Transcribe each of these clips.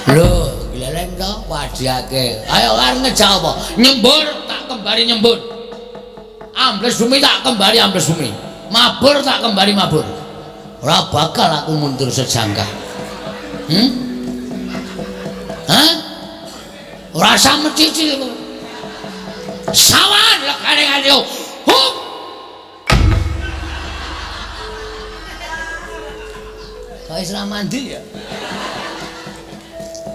Lho, gleleng to wadiake. Ayo arep ngejak apa? Nyembur tak kembari nyembur. Ambles bumi tak kembari ambles bumi. Mabur tak kembari mabur. Ora bakal aku mundur sejangkah. Hah? Ora usah mecicil kowe. Sawan legane nganti. Hup. Kok wis ra mandi ya?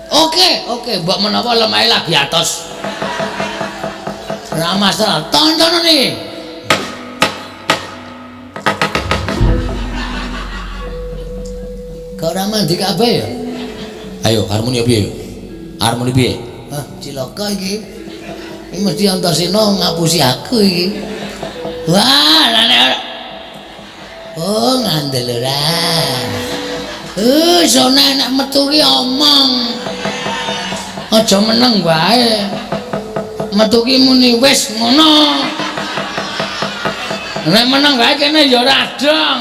Oke, oke, mbok menawa lemahe lagi atos. Ora masalah, tontonan iki. Kok ora mandi kabeh ya? Ayo, harmoni piye? Harmoni piye? Ah, cilaka iki. Iki mesti Antasena ngapusi aku iki. Wah, lah nek ora. Oh, ngandel ora. Sone nek metu ki omong. Aja meneng wae. Metu ki muni wis ngono. Nek meneng wae kene ya ora dong.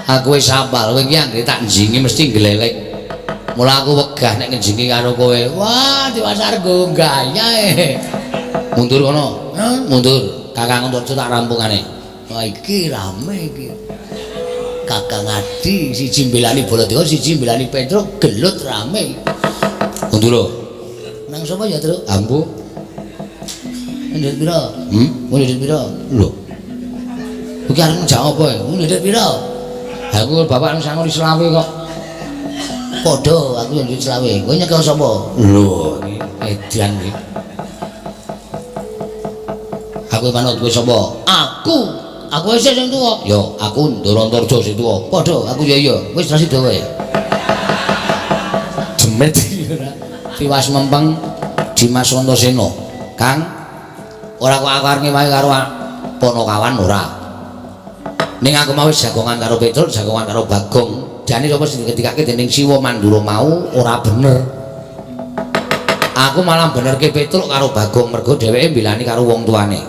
Aku wis hafal, kowe iki anggere tak njingi mesti glelek. Mula aku wegah nek ngenjingi karo kowe. Wah, diwasar nggo gaya e. Mundur kono. Mundur. Kakang Antarja tak rampungane. Wah, iki rame iki. Kakang Adi siji mbelani Baladewa, siji mbelani Petruk, gelut rame. Mundur lho. Nang sapa ya, Truk? Ambu. Ndhit pira? Ndhit pira? Lho. Iki arep ngejak apa ya? Ndhit pira? Aku bapak sangoni selawe kok. Padha, aku yo ndhit selawe. Kowe nyekel sapa? Lho, iki edan iki. Aku manut kowe sapa? Aku. Aku wis sing tuwa. Yo, aku Ndara Antarja sing tuwa. Padha, aku ya iya. Wis ra sida kowe. Jemet iki ora. Tiwas mempeng Dimas Antasena. Kang, ora kok aku arep ngewangi karo Ponokawan ora. Ning aku mau wis jagongan karo Petruk, jagongan karo Bagong. Jane sapa sing diketikake dening Siwa Mandura mau ora bener. Aku malah benerke Petruk karo Bagong mergo dheweke mbelani karo wong tuane.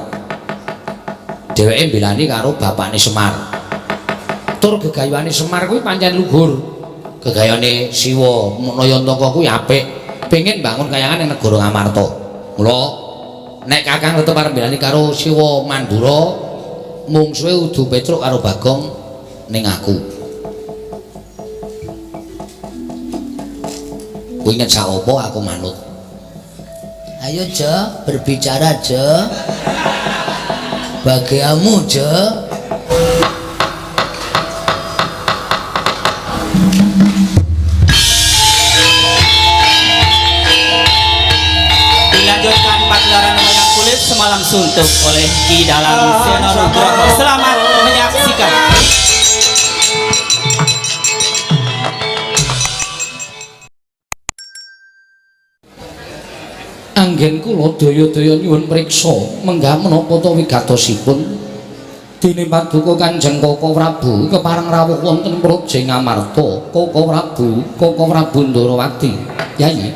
Dheweke mbelani karo bapakne Semar. Tur gegayuhane Semar kuwi pancen luhur. Gegayane Siwa Nayantaka kuwi apik. Pengen bangun kayangan ning negara Ngamarta. Mula nek Kakang tetep arep mbelani karo Siwa Mandura, mungsuhe udu Petruk karo Bagong ning aku. Kowe ngejak apa aku manut. Ayo, Jo, berbicara, Jo. Bagiamu, Jo. Dilanjutkan pagelaran wayang kulit semalam suntuk oleh Ki Dalang Seno Nugroho. Selamat menyaksikan. Anggen kula daya-daya nyuwun priksa menggah menapa ta wigatosipun dene paduka Kanjeng Kaka Prabu kepareng rawuh wonten Praja Ngamarta. Kaka Prabu, Kaka Prabu Ndarawati. Yayi.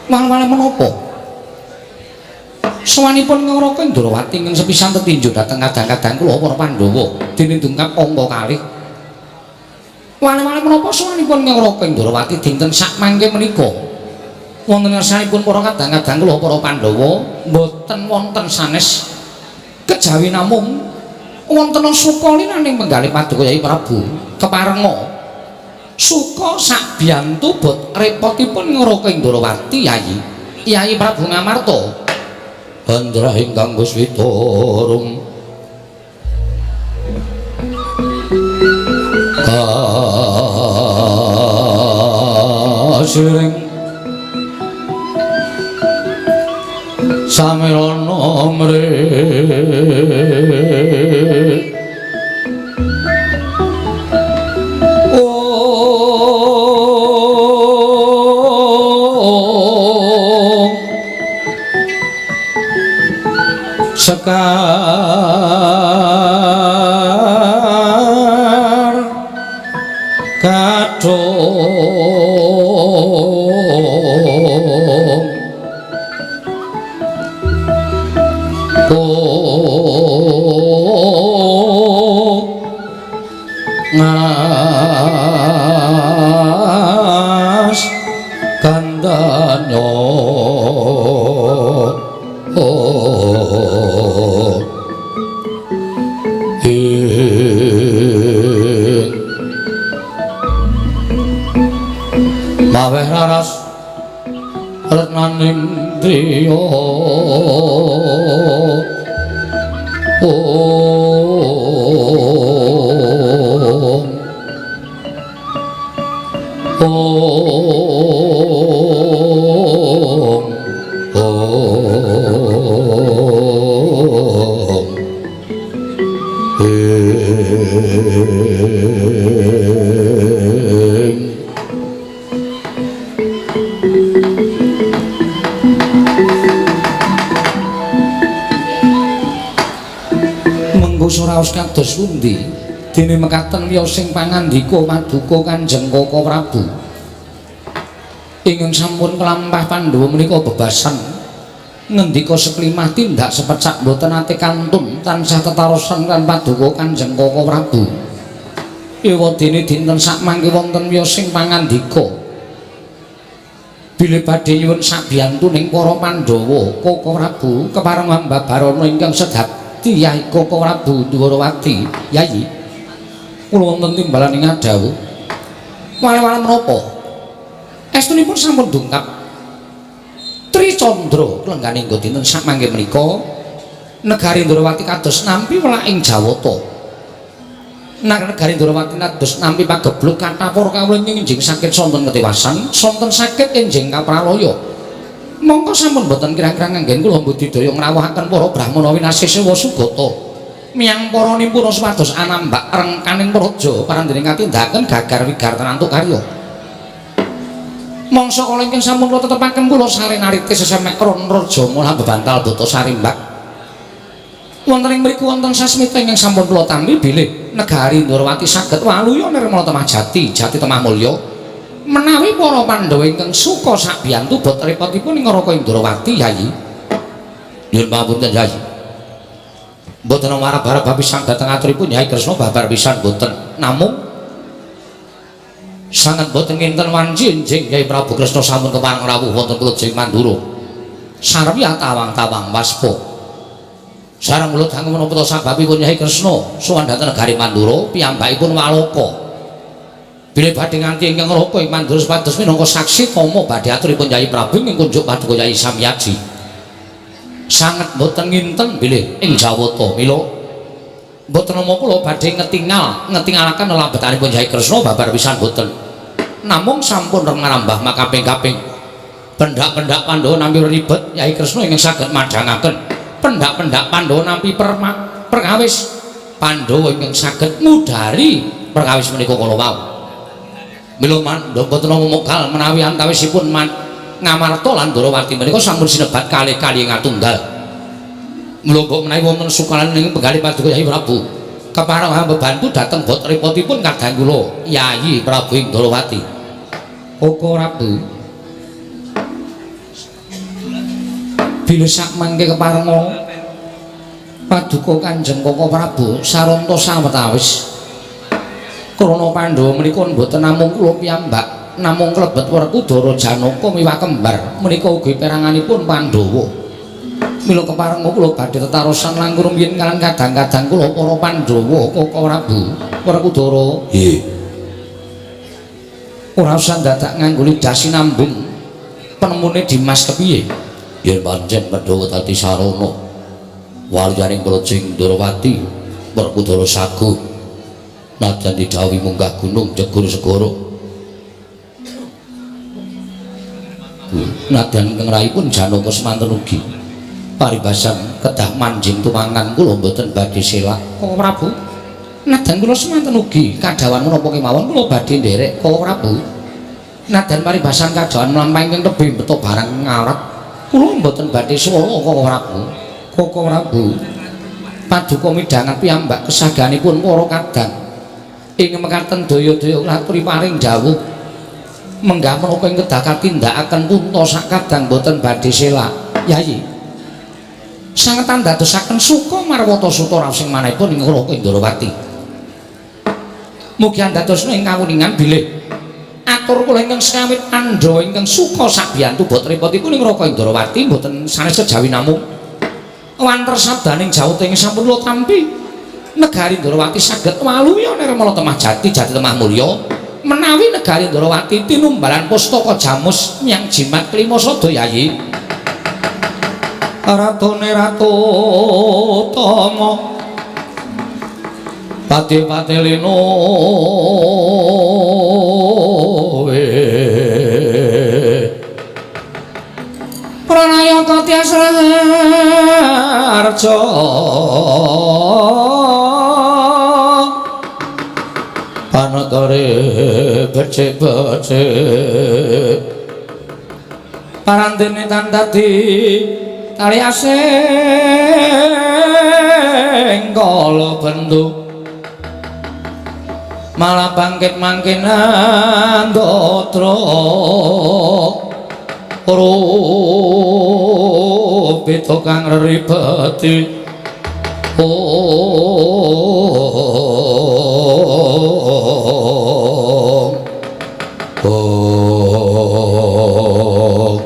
Wal-wale menapa? Sowanipun Ngraka Ndarawati ingkang sepisan tetinju dhateng kadang-kadang kula para Pandhawa dene dungkap angka kalih. Wale-wale menapa sowanipun Ngraka Ndarawati dinten sakmangke menika? Wonten ngarsanipun para kadang-kadang kula para Pandhawa mboten wonten sanes kejawi namung wonten suka linaning penggalih paduka Yai Prabu keparenga suka sakbiyantu bot repotipun Ngraka Ndarawati Yai Yai Prabu Ngamarta Andra ingkang Guswita rum kasiring samirana mrih ong sekar kadung ngas Kandanya ing maweh raras retnaning driya om om om ing mengko suraos kados pundi dene mekaten wiya sing pangandika paduka Kanjeng Kaka Prabu ingkang sampun kelampah Pandhawa menika bebasan ngendika seklimah tindak sepecak mboten ate kantun tansah tetarosan lan paduka Kanjeng Kaka Prabu. Ewadene dinten sakmangke wonten wiya sing pangandika bilih badhe nyuwun sabiyantuning para Pandhawa Kaka Prabu kepareng hamba barana ingkang sedati Yai Kaka Prabu Dwarawati. Yayi kula wonten timbalan ing adhawuh wale-wale menapa estunipun sampun dongkap Tricandra klengganing dinten sakmangke menika negari Ndrawati kados nampi welaking Jawata. Negari Ndrawati kados nampi pagebluk kathah para kawula ing enjing sakit sonten ketiwasan, sonten sakit enjing kapralaya. Mongko sampun boten kirang-kirang anggen kula mbudidaya ngrawuhaken para brahmana winasih sewa sugata. Miyang para nimpuna supados anambak rengkaning praja parandening katindaken gagar wigar tenantuk karya. Mangsa kala ingkang sampun kula tetepaken kula sare narite sesemek ron raja mulah bebantal bata sarimbak. Wonten ing mriku wonten sasmita ingkang sampun kula tampi bilih negari Ndrawati saged waluya nirmala temah jati, jati temah mulya. Menawi para Pandhawa ingkang suka sabiyantu bot repotipun ing Raka Indrawati Yayi. Nyuwun pangapunten Yayi. Mboten marab-arab pisan dhateng aturipun Yai Kresna babar pisan mboten. Namung sanget boten nginten wanci enjing Kyai Prabu Kresna sampun kepareng rawuh wonten Plujing Mandura. Sarwi atawang-tawang waspa. Sareng kula dangu menapa ta sababipun Kyai Kresna sowan dhateng negari Mandura piyambakipun waloka. Bilih badhe nganti ingkang raka ing Mandura supados minangka saksi tama badhe aturipun Kyai Prabu ing kunjuk paduka Kyai Samyaji. Sanget boten nginten bilih ing Jawata mila mboten nama kula badhe ngetingalaken lelabetanipun Kyai Kresna babar pisan boten. Namung sampun ngrambah makaping-kaping pendak-pendak Pandhawa nampi ribet Kyai Kresna ingkang saged madhangaken pendak-pendak Pandhawa nampi perkawis Pandhawa ingkang saged ngudari perkawis menika kala wau. Mila mboten nama mokal menawi antawisipun Ngamarta lan Ndrawati menika sampun sinebat kalih-kalih ngatunggal. Mula mbok menawi wonten sukalan ing penggalih paduka Kyai Prabu kepareng hamba bantu dhateng bot repotipun kadang kula Yayi Prabu ing Ndrawati. Kaka Prabu bilih sakmangke keparenga paduka Kanjeng Kaka Prabu saranta sawetawis krana Pandhawa menika mboten namung kula piyambak namung klebet Werkudara Janaka miwah kembar menika ugi peranganipun Pandhawa. Mila keparenga kula badhe tetarosan langkung rumiyin kaliyan kadang-kadang kula para Pandhawa Kaka Prabu Werkudara. Nggih. Ora usah dadak nganggo lidah sinambung penemune Dimas kepiye? Yen pancen Pandhawa dadi sarana waliyaning Plejing Ndrawati Werkudara saguh nadyan didhawuhi munggah gunung jegur segara. Nadyan ingkang rahipun Janaka semanten ugi paribasan kedah manjing tumangan kula mboten badhe selak Kaka Prabu. Nadyan kula semanten ugi kadhawan menapa kemawon kula badhe nderek Kaka Prabu. Nadyan paribasan kadhawan mlampah ingkang tebih beto barang ngaret kula mboten badhe swara Kaka Prabu. Kaka Prabu paduka midhangan piyambak kesaganipun para kadang ing mekaten daya-daya ngaturi paring dawuh menggah menapa ing kedah katindakaken punta sakadang boten badhe selak. Yayi sanget andadosaken suka marwata suta raos ing manahipun ing Raka Indrawati. Mugi andadosna ing kawuningan bilih Atur kula ingkang sengawit Pandhawa ingkang suka sabiyantu bot repotipun ing Raka Indrawati mboten sanes kejawi namung wanter sabdaning jawuting sampun kula tampi. Negari Ndrawati saged waluya nirmala temah jati jati temah mulya. Menawi negari Ndrawati tinumbalan pustaka jamus nyang jimat klima sada yayi. Ratune Ratu Tama pati-pati lino pranaya katias raharja panegare becik-becik parandene tan dadi tali asing kala bendu malah bangkit mangkin andatra rupita kang reribeti ong ong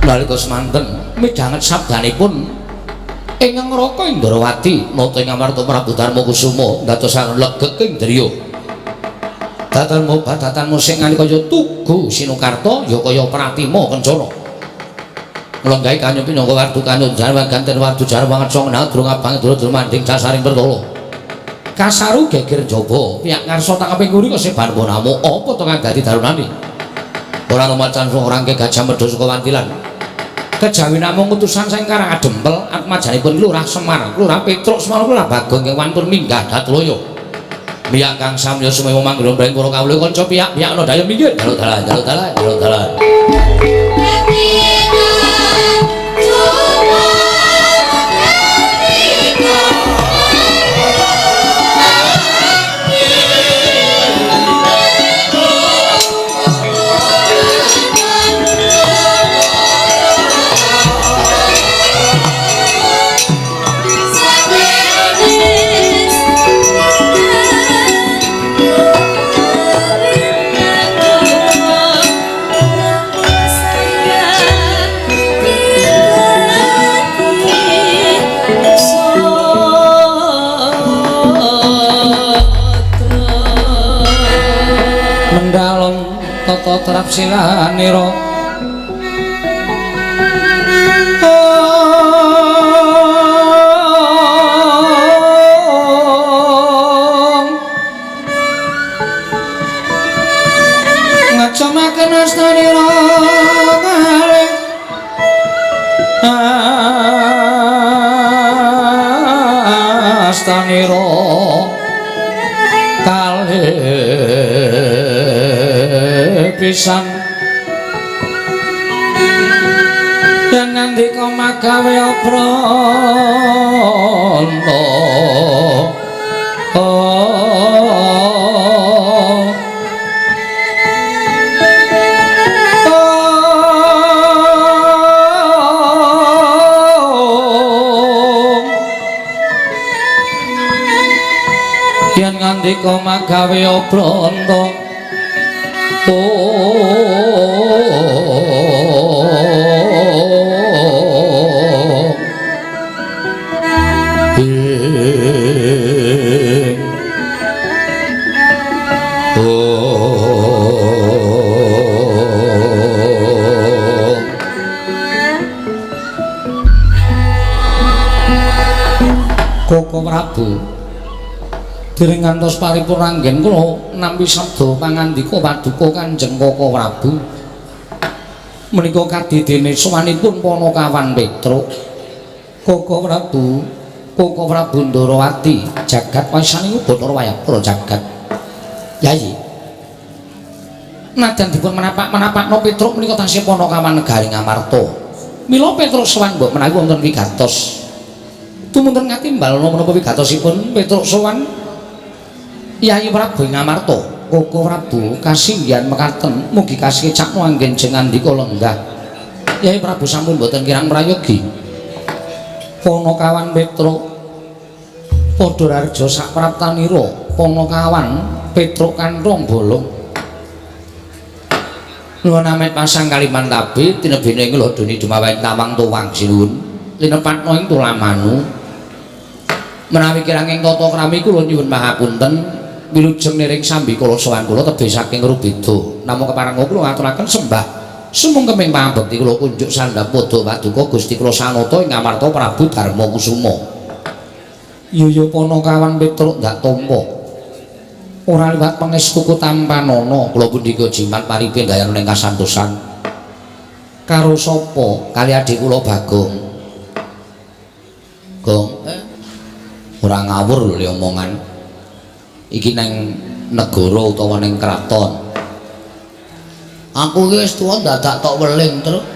nalika semanten midhanget sabdanipun ingkang Raka Indrawati nata ing amarta Prabu Darma Kusuma ndadosaken legeg ing driya. Datanmu badatan musik nganti kaya tugu Sinukarta ya kaya Pratima Kencana. Nglenggahi kanyun pinangka wardu kanyun jarwan ganten wardu jarwan ngeca nang durung abang durung manding sasaring pertala. Kasaru geger jaba piyak ngarsa tangkeping nguri keseban bonamu apa to kang dadi darunane. Ora lumacan rangke gajah medha saka wantilan. Kejawi namung utusan saking Karang Adempel atmajanipun Lurah Semar, Lurah Petruk Semar, Lurah Bagong ingkang wantun minggah Datloyo. Miyak kang samya sumewa manggon breng para kawula kanca piyak-piyak ana daya minggir jaluk dalan jaluk dalan jaluk dalan. Tata trapsilanira ngacamaken astanira kalih astanira kalih pisan yen nandika magawe aprana yen ngandika magawe aprana Koko Prabu dereng ngantos paripurna anggen kula nampi sabda pangandika paduka Kanjeng Koko Prabu menika kadidene sowanipun Panakawan Petruk. Koko Prabu, Koko Prabu Ndrawati jagat wasaning Bathara Wayapura jagat. Yayi najan dipun menapak-menapakno Petruk menika tasih Panakawan negari Ngamarta. Mila Petruk sowan mbok menawi wonten wigatos. Tumunten ngatimbal menapa wigatosipun Petruk sowan Yayi Prabu Ngamarta. Koko Prabu kasinggihan mekaten mugi kasekcakno anggen jeng ngandika lenggah. Yayi Prabu sampun boten kirang prayogi. Panakawan Petruk padha raja sapraptanira Panakawan Petruk Kanthong Bolong. Nuwun amit pasang kaliman tabi tinebene ing lodoni dumawaing tawang tuwang sinuwun linepatna ing tulamanu. Menawi kiranging tata krami kula nyuwun pangapunten wilujeng niring sambikala sowan kula tebih saking rubeda. Namung kepareng kula ngaturaken sembah sumungkeming pangabekti kula kunjuk sandhap padha paduka Gusti kula Sanata ing Amarta Prabu Darma Kusuma. Yoyo Panakawan Petruk ndak tampa. Ora liwat pangestuku tampanana kula pundhika jimat paripe ndayana ing kasantosan. Karo sapa? Kali adik kula Bagong. Gong, ora ngawur lho omongan. Iki neng negara utawa neng kraton. Aku iki wis tuwa dadak tok weling, Truk.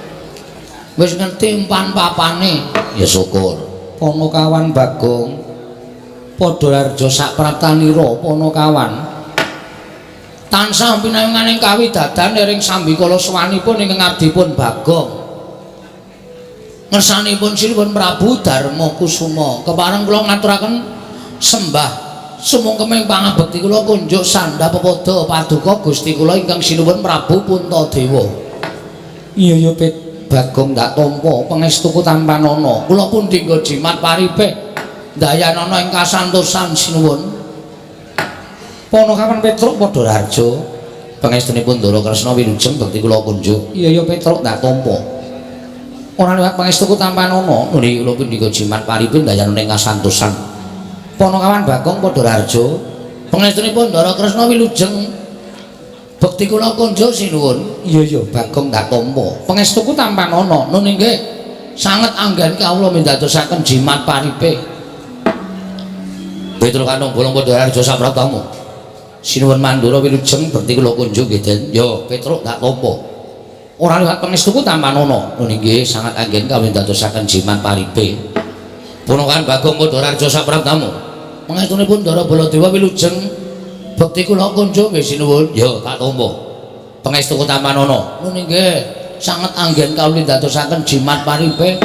Wis ngerti empan papane. Ya syukur. Panakawan Bagong padha harja sak pratanira Panakawan. Tansah pinanganing kawidadan ring sambikala sowanipun ingkang abdipun Bagong. Ngersanipun Sinuwun Prabu Darma Kusuma. Kepareng kula ngaturaken sembah sumungkeming pangabekti kula kunjuk sandhap pepada paduka Gusti kula ingkang Sinuwun Prabu Puntadewa. Iya ya Pet Bagong ndak tampa pangestuku tampanana. Kula pundhingga jimat paripe ndayanana ing kasantosan sinuwun. Panakawan Petruk padha harja pangestunipun Ndara Kresna wilujeng bekti kula kunjuk. Iya ya Petruk ndak tampa. Ora liwat pangestuku tampanana nuli kula pundhika jimat paripe ndayanana ing kasantosan. Panakawan Bagong padha harja pangestunipun Ndara Kresna wilujeng bekti kula kunjuk sinuwun. Iya ya Bagong ndak tampa pangestuku tampanana. Nun inggih sanget anggen kawula mindadosaken jimat paripe. Petruk Kanthong Bolong padha harja sapratamu. Sinuwun Mandura wilujeng bekti kula kunjuk nggih Den. Ya Petruk ndak tampa. Ora liwat pangestuku tampanana. Nun inggih sanget anggen kawula mindadosaken jimat paripe. Punakawan Bagong padha harja sapratamu. Pangestunipun Ndara Baladewa wilujeng bekti kula kunjuk nggih sinuwun. Ya tak tampa. Pangestuku tampanana. Nun inggih sanget anggen kawula ndadosaken jimat paripe.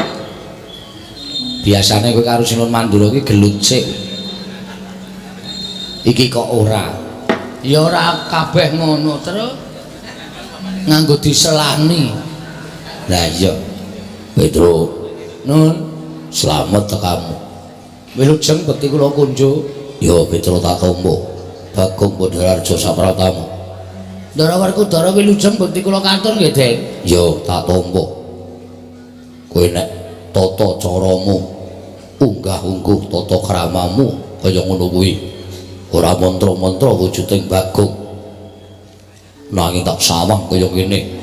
Biasane kowe karo Sinuwun Mandura iki gelut sik. Iki kok ora. Ya ora kabeh ngono, Truk. Nganggo diselani. Lah iya. Petruk, nun slamet tekamu. Wilujeng bekti kula kunjuk. Ya Petruk tak tampa. Bagong padha harja sapratamu. Ndara Werkudara wilujeng bekti kula katur nggih, Den. Ya tak tampa. Kowe nek tata caramu unggah-ungguh tata kramamu kaya ngono kuwi. Ora mantra-mantra wujuding Bagong. Nanging tak sawang kaya ngene.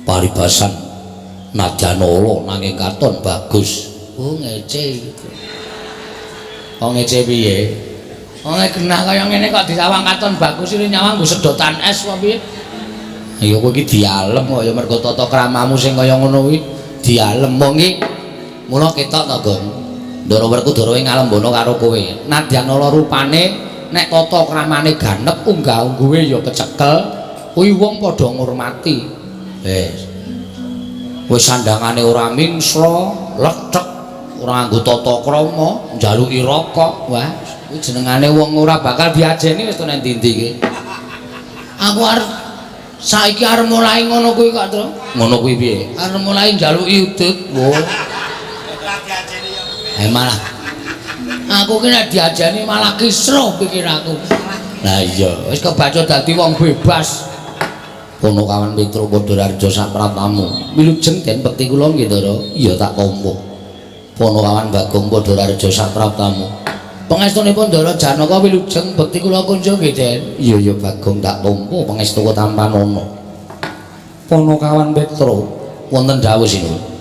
Paribasan nadyan ala nanging katon bagus. Oh ngece. Kok ngece piye? Wong genah kaya ngene kok disawang katon bagus iki nyawang nggo sedotan es apa piye? Ya kowe iki dialem kok ya mergo tata kramamu sing kaya ngono kuwi dialem wong iki. Mula ketok to, Gong. Ndara Werkudara ing ngalembana karo kowe. Nadyan ala rupane nek tata kramane ganep unggah-ungguhe ya kecekel, kuwi wong padha ngurmati. Wis. Wis sandangane ora mingsra, lethek, ora nganggo tata krama, njaluki rokok. Wah, kuwi jenengane wong ora bakal diajeni wis to nang ndi-ndi iki. Aku arep saiki arep mulai ngono kuwi kok, Tru. Ngono kuwi piye? Arep mulai njaluki udut. Oh. Malah aku ki nek diajeni malah kisruh pikiraku. Lah iya, wis kebaca dadi wong bebas. Panakawan Petruk padha harja sapratamu. Wilujeng den bekti kula nggih, Ndara. Iya tak tampa. Panakawan Bagong padha harja sapratamu. Pangestunipun Ndara Janaka wilujeng bekti kula kunjuk nggih, Den. Iya ya Bagong tak tampa pangestuku tampanana. Panakawan Petruk wonten dawuh sinuwun.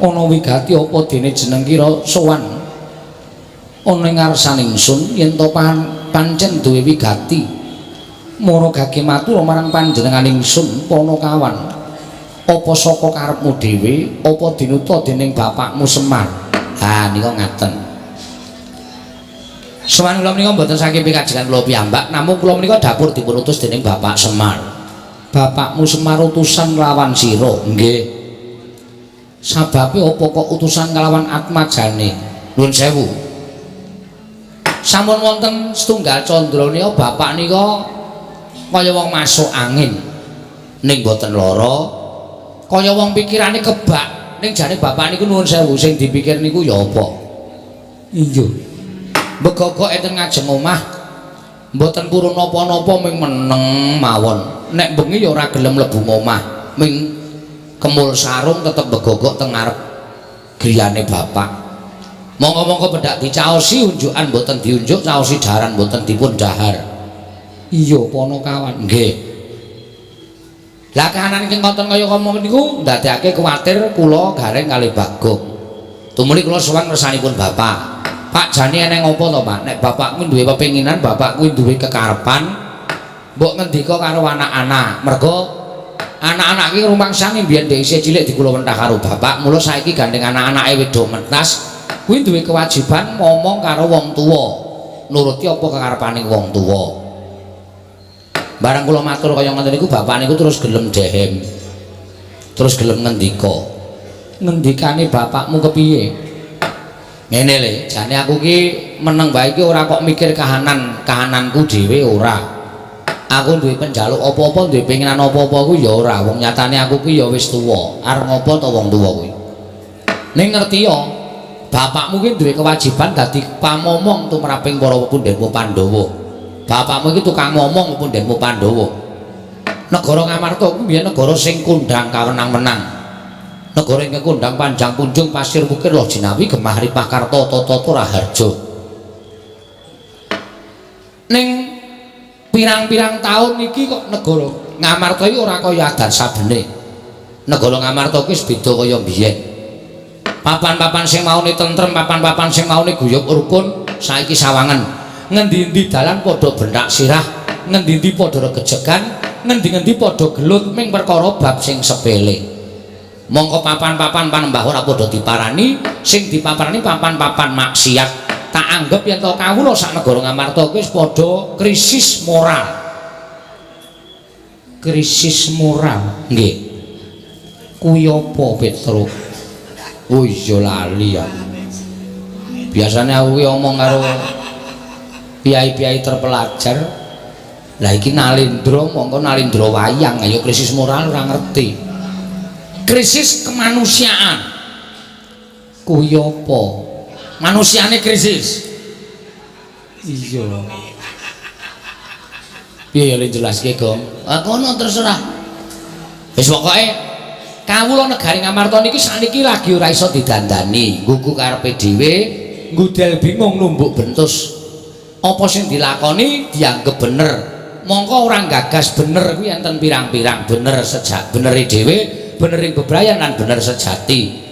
Ana wigati apa dene jeneng kira sowan ana ing ngarsaning ingsun yen to pancen duwe wigati mara gage matur marang panjenengan ingsun Panakawan apa saka karepmu dhewe apa dinuta dening bapakmu Semar. Ha nika ngaten. Sowan kula menika mboten saking pikajengan kula piyambak namung kula menika dapur dipun utus dening Bapak Semar. Bapakmu Semar utusan lawan sira. Nggih. Sababe apa kok utusan kalawan atmajane? Nuwun sewu. Sampun wonten setunggal candra nika bapak nika kaya wong masuk angin. Ning mboten lara, kaya wong pikirane kebak. Ning jane bapak niku nuwun sewu sing dipikir niku ya apa? Iya. Begogok enten ngajeng omah mboten purun napa-napa ming meneng mawon. Nek bengi ya ora gelem mlebu omah, ming kemul sarung tetep begogok teng ngarep griyane bapak. Monggo-monggo bedhak dicaosi unjukan mboten diunjuk, caosi daharan mboten dipun dahar. Iya, Panakawan. Nggih. Lah kahanan ingkang konten kaya ngomong niku ndadekake kuwatir kula Gareng kalih Bagong. Tumuli kula sowan ngersanipun bapak. Pak jane eneng apa to, Pak? Nek bapakku duwe pepinginan, bapakku duwe kekarepan, mbok ngendika karo anak-anak. Mergo anak-anak iki rumangsane biyen dhek isih cilik dikula wentah karo bapak, mula saiki gandeng anak-anake wis do mentas, kuwi duwe kewajiban ngomong karo wong tuwa. Nuruti apa kekarepane wong tuwa. Barang kula matur kaya ngoten niku bapak niku terus gelem dehem. Terus gelem ngendika. Ngendikane bapakmu kepiye? Ngene le, jane aku ki meneng wae iki ora kok mikir kahanan, kahananku dhewe ora. Aku duwe penjaluk apa-apa, duwe penginan apa-apa ku ya ora. Wong nyatane aku ki ya wis tuwa. Arep ngopo to wong tuwa kuwi? Ning ngerti ya, bapakmu ki duwe kewajiban dadi pamomong tumraping para pundhenmu Pandhawa. Bapakmu iki tukang momong pundhenmu Pandhawa. Negara Ngamarta kuwi biyen negara sing kondhang kawenang-wenang. Negara ingkang kondhang panjang punjung pasir wukir loh jinawi gemah ripah karta tata raharja. Ning pirang-pirang taun iki kok negara Ngamarta iki ora kaya adat sabene. Negara Ngamarta iki wis beda kaya biyen. Papan-papan sing maune tentrem, papan-papan sing maune guyub rukun saiki sawangen. Ngendi-endi dalan padha benthak sirah, ngendi-endi padha regejegan, ngendi-endi padha gelut ming perkara bab sing sepele. Mongko papan-papan panembah ora padha diparani, sing dipaparani papan-papan maksiat. Tak anggep yen to kawula sak negara Ngamarta kuwi wis padha krisis moral. Krisis moral, nggih. Kuwi apa, Petruk? Oh iya lali aku. Biasane aku ki omong karo piyai-piyai terpelajar. Lah iki Nalendra mongko Nalendra wayang, ayo krisis moral ora ngerti. Krisis kemanusiaan. Kuwi apa? Manusiane krisis. Iya. Piye ya le jelaske, Gong? Ah kono terserah. Wis pokoke kawula negari Ngamarta niki sakniki lagi ora iso didandani, nggugu karepe dhewe, nggudel bingung numbuk bentus. Apa sing dilakoni dianggep bener. Mongko ora gagas bener kuwi enten pirang-pirang bener sejak benere dhewe, benering bebrayan lan bener sejati.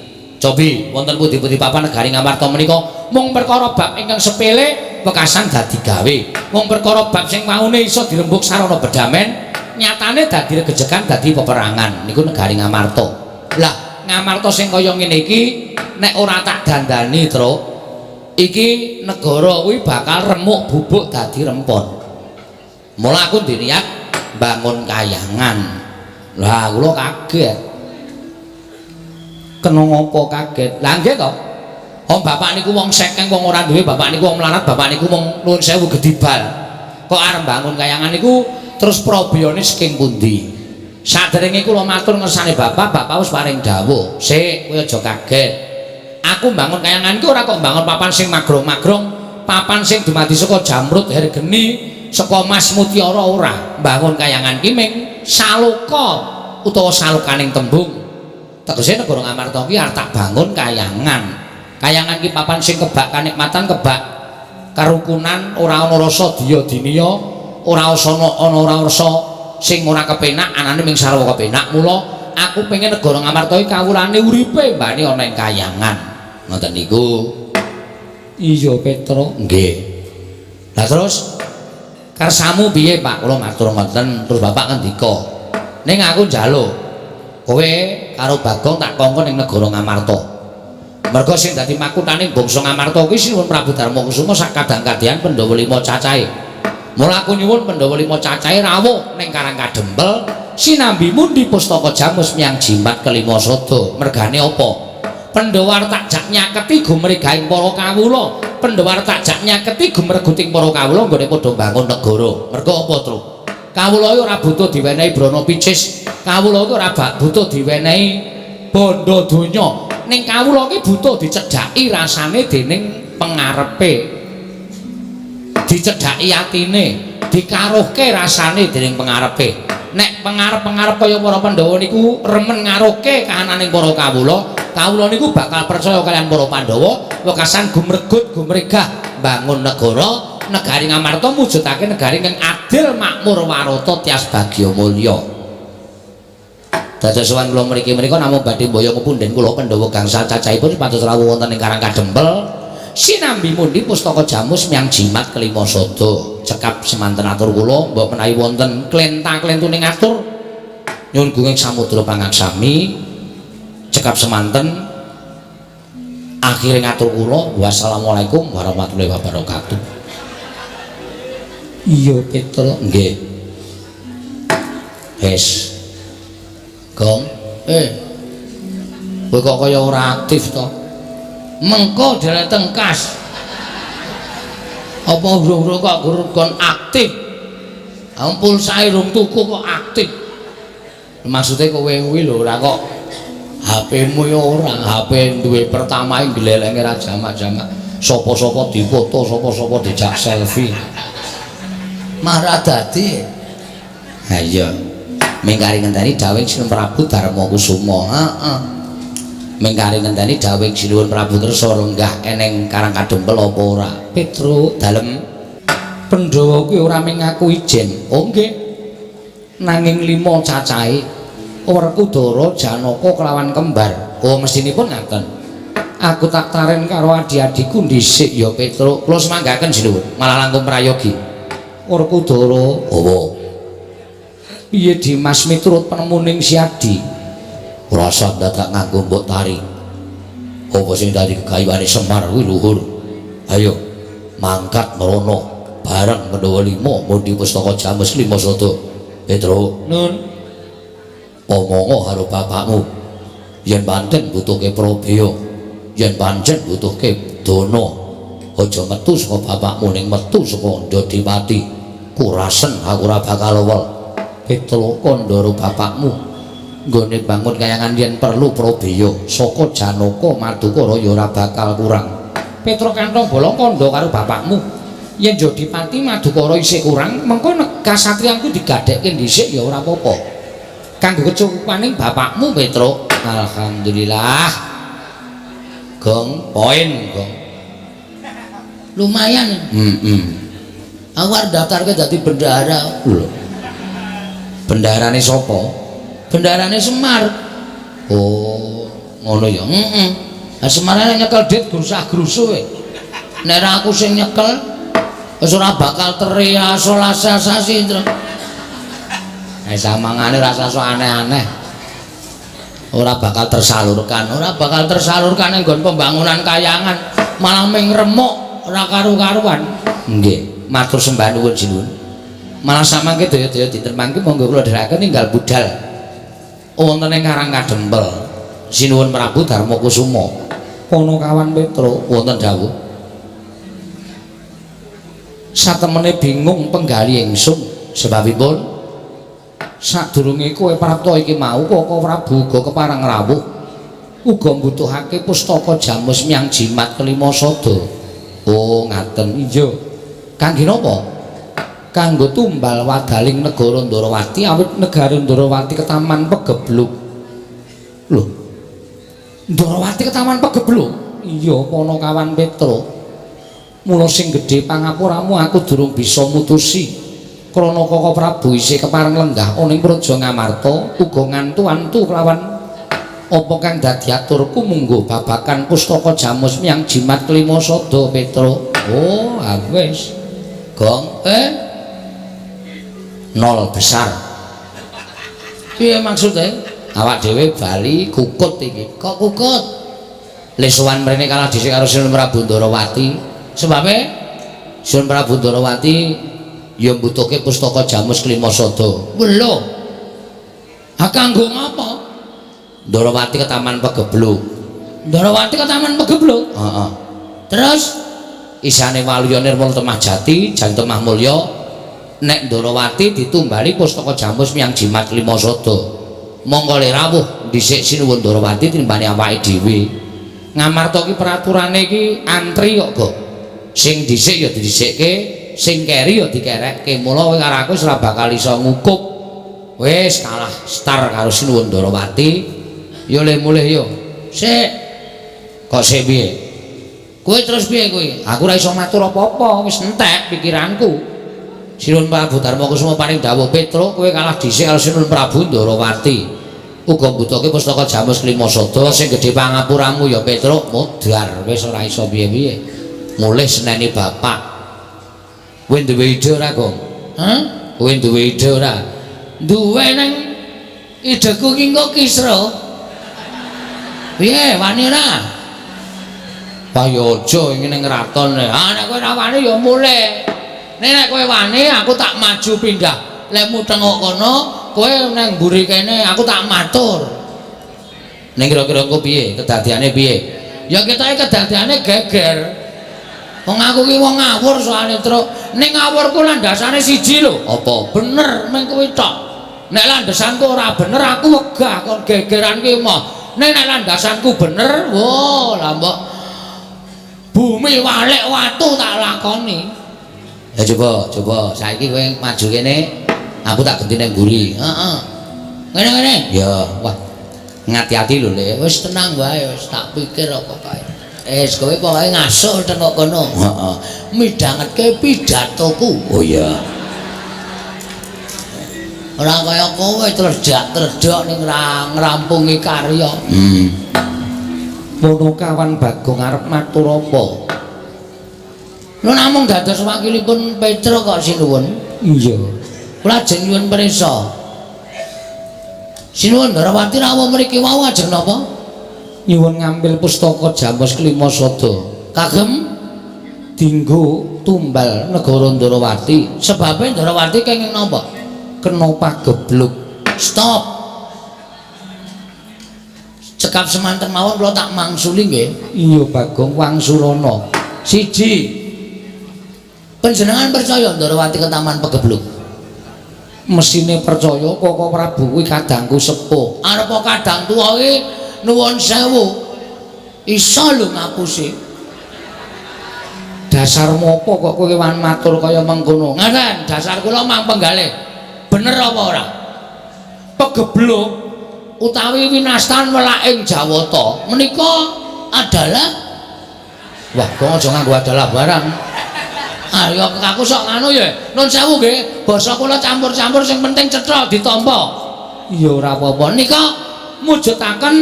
Cobi wonten pundi-pundi papan negari Ngamarta menika mung perkara bab ingkang sepele wekasan dadi gawe. Mung perkara bab sing maune iso dirembug sarana bedamen, nyatane dadi regejegan dadi peperangan. Niku negari Ngamarta. Lah, Ngamarta sing kaya ngene iki nek ora tak dandani, Truk, iki negara kuwi bakal remuk bubuk dadi rempon. Mula aku duwe niat bangun kayangan. Lah kula kaget. Kena ngopo kaget? Lah nggih to. Om bapak niku wong sekeng, wong ora duwe, bapak niku wong melarat, bapak niku wong nuwun sewu gedibal. Kok arep bangun kayangan niku terus probiyone saking pundi? Saderenge kula matur ngersane bapak, bapak wis paring dawuh. Sik, kowe aja kaget. Aku bangun kayangan iki ora kok bangun papan sing magrong-magrong, papan sing dumadi saka jamrut hergeni, saka mas mutiara ora. Bangun kayangan ki ming saloka utawa salokaning tembung. Tegese negara Ngamarta ki arep tak bangun kayangan. Kayangan ki papan sing kebak kanikmatan, kebak kerukunan, ora ana rasa diya diniya, ora ana ora rasa sing ora kepenak, anane ming sarwa kepenak. Mula aku pengen negara Ngamarta iki kawulane uripe mbane ana ing kayangan. Ngoten niku. Iya, Petro. Nggih. Lah terus kersamu piye, Pak? Kula matur ngoten, terus bapak ngendika, "Ning aku njaluk kowe karo Bagong tak kongkon ning negara Ngamarta." Merga sing dadi makutane bangsa Ngamarta kuwi Sinuwun Prabu Darmakusuma sak kadang-kadyan Pandhawa lima cacahe. Mula aku nyuwun Pandhawa lima cacahe rawuh ning Karang Kadempel sinambi mundi pustaka jamus miyang jimat kelima sada. Mergane apa? Pandhawa arep tak jak nyaketi gumregahing para kawula. Pandhawa tak jak nyaketi gumreguting para kawula nggone padha mbangun negara. Merga apa, Tru? Kawula iki ora butuh diwenehi brana picis. Kawula iki ora butuh diwenehi bondo donya. Ning kawula iki butuh dicedhaki rasane dening pengarepe. Dicedhaki atine, dikaruhke rasane dening pengarepe. Nek pengarep-pengarep kaya para Pandhawa niku remen ngaruhke kahananing para kawula, kawula niku bakal percaya kaliyan para Pandhawa, wekasan gumregut gumregah mbangun negara, negari Ngamarta mujudake negari ingkang adil, makmur, warata, tias bagya mulya. Dados sowan kula mriki menika namung badhe mboyong punden kula Pandhawa gangsal cacahipun supados rawuh wonten ing Karang Kadempel sinambi mundi pustaka jamus miang jimat kelima sada. Cekap semanten atur kula, mbok menawi wonten klenta-klentuning atur nyuwun gunging samudra pangaksami. Cekap semanten akhire ngatur kula, wassalamualaikum warahmatullahi wabarakatuh. Iya, Petro. Nggih. Wis. Gong, kowe kok kaya ora aktif to? Mengko dheleteng kas. Apa urung-urung kok kon aktif? Pulsae rung tuku kok aktif. Maksude kowe kuwi lho ora kok HP-mu ya ora, HP duwe pertama glelenge ra jamak-jamak. Sapa-sapa dipoto, sapa-sapa dijak selfie. Marah dadi. Ha iya. Mingkari ngenteni dawuhing Sinuwun Prabu Darma Kusuma. Heeh. Mingkari ngenteni dawuhing Sinuwun Prabu Kersa lenggah eneng Karang Kadempel apa ora? Petro dalem Pandhawa kuwi ora mung ngaku ijen. Oh nggih. Nanging lima cacahe Werkudara, Janaka kelawan kembar. Oh mestinipun ngaten. Aku tak taren karo adi-adiku dhisik ya Petro. Kula semanggaken Sinuwun, malah langkung prayogi. Werkudara, oh. Piye Dimas miturut penemuning si Adi? Rasa dadak nganggo mbok tari. Apa sing dadi kegayuhane Semar kuwi luhur. Ayo mangkat mrono bareng Pandhawa lima mundi pustaka jamus lima sada. Petro, Nun. Omongo karo bapakmu. Yen pancen butuhke prabeya, yen pancen butuhke dana, aja metu saka bapakmu ning metu saka Ndodipati. Kurasen aku ora bakal lewel. Petro kandha bapakmu nggone bangun kayangan yen perlu prabeya saka Janaka Madukara ya ora bakal kurang. Petro kantong bolong kandha karo bapakmu yen Jodipati Madukara isih kurang mengko kasatriyanku digadhekke dhisik ya ora apa-apa kanggo kecukupaning bapakmu Petro. Alhamdulillah. Gong poin gong lumayan. Aku arep daftarke dadi bendahara. Lho. Bendaharane sapa? Bendaharane Semar. Oh, ngono ya. Heeh. Lah Semarane nyekel dit grusah-grusuh kowe. Nek ra aku sing nyekel wis ora bakal teriasolasasi, Tru. Samangane rasa sok aneh-aneh. Ora bakal tersalurkan, ora bakal tersalurkan ning nggon pembangunan kayangan, malah ming remuk ora karu-karuan. Nggih, matur sembah nuwun sinuwun. Malah samangke daya-daya dinten mangke monggo kula dherekaken ninggal budal wonten ing Karang Kadempel. Sinuwun Prabu Darma Kusuma. Ponokawan Petro wonten dawuh. Satemene bingung penggali ingsun sebabipun sadurunge kowe prapta iki mau Koko Prabu uga kepareng rawuh uga mbutuhake pustaka jamus miang jimat kelima sada. Oh ngaten. Iya. Kangge napa? Kanggo tumbal wadaling negara Ndarawati awit negara Ndarawati ketaman pegebluk. Lho. Ndarawati ketaman pegebluk? Iya, Ponokawan Petro. Mula sing gedhe pangapuramu aku durung bisa mutusi. Krana Koko Prabu isih kepareng lenggah ana ing Praja Ngamarta uga ngantu-antu kelawan apa kang dadi aturku munggo babakan pustaka jamus miang jimat kelima sada Petro. Oh, ah wis. Gong, nol besar. Piye maksude? Awak dhewe bali kukut iki. Kok kukut? Le sowan mrene kalah dhisik karo Sinuwun Prabu Ndarawati. Sebabe Sinuwun Prabu Ndarawati ya mbutuhke pustaka jamus kelima sada. Lho. Ha kanggo ngapa? Ndarawati ketaman pegebluk. Ndarawati ketaman pegebluk? Heeh. Terus Isane waluya nirmala temah jati, jan temah mulya. Nek Ndorowati ditumbali pustaka Jamus miyang jimat lima sada. Mongko le rawuh dhisik Sinuwun Ndorowati tinimbane awake dhewe. Ngamarta ki peraturane iki antri kok, Gok. Sing dhisik ya didhisikke, sing keri ya dikerekke. Mula kowe karo aku wis ora bakal iso ngukup. Wis kalah star karo Sinuwun Ndorowati. Ya le mulih yo. Sik. Kok sik piye? Kowe terus piye kowe? Aku ora iso matur apa-apa, wis entek pikiranku. Sinuwun Prabu Darma Kusuma paring dawuh, Petruk, kowe kalah dhisik karo Sinuwun Prabu Ndorowati. Uga mbutuhke pustaka Jamus Klima Sada sing gedhe pangapuramu ya Petruk, modar wis ora iso piye-piye. Mulih seneni bapak. Kowe duwe ide ora, Gong? Hah? Kowe duwe ide ora? Duwe nang ideku ki engko kisra. Piye, wani ora? Wah ya aja iki ning kraton. Ah nek kowe ora wani ya mulih. Nek nek kowe wani aku tak maju pindah. Lek tengok kono, kowe nang mburi kene aku tak matur. Ning kira-kira engko piye? Kedadiane piye? Ya ketoke kedadiane geger. Wong aku ki wong ngawur soalé, Truk. Ning ngawurku landasane siji lho. Apa? Bener meng kuwi tok. Nek landasanku ora bener aku wegah kon gegeran ki moh. Nek nek landasanku bener, wo lah mbok bumi walik watu tak lakoni. Ya coba, coba saiki kowe maju kene, aku tak genti ning mburi. Heeh. Ngene-ngene. Ya, wah. Ngati-ati lho, Le. Wis tenang wae, wis tak pikir apa kae. Wis kowe pokoke ngasuh tengok kono. Heeh. Midhangetke pidatoku. Oh iya. Ora kaya kowe tledhak-tledhok ning ngrampungi karya. Ponokawan Bagong arep matur apa? Lho namung dados wakilipun Petruk kok sinuwun. Iya. Kula ajeng nyuwun prisa. Sinuwun Ndorowati rawuh mriki wau ajeng napa? Nyuwun ngambil pustaka Jamus Klima Sada. Kagem dinggo tumbal negara Ndorowati. Sebabe Ndorowati kenging napa? Kena pagebluk. Stop. Cekap semanten mawon kula tak mangsuli nggih. Iya Bagong wangsulana. Siji. Panjenengan percaya Ndorowati ketaman pegebluk? Mesine percaya Koko Prabu kuwi kadangku sepuh. Arep kadang tuwa iki nuwun sewu. Iso lho ngapusi. Dasarmu apa kok kowe wan matur kaya mengkono? Ngaten, dasar kula mang penggalih. Bener apa ora? Pegebluk utawi winastan welaking Jawata menika adalah wah, kok aja nganggo adalah barang. Ayo aku sok nganu ya. Nun sewu nggih, basa kula campur-campur sing penting cetha ditampa. Iya ora apa-apa. Nika mujudaken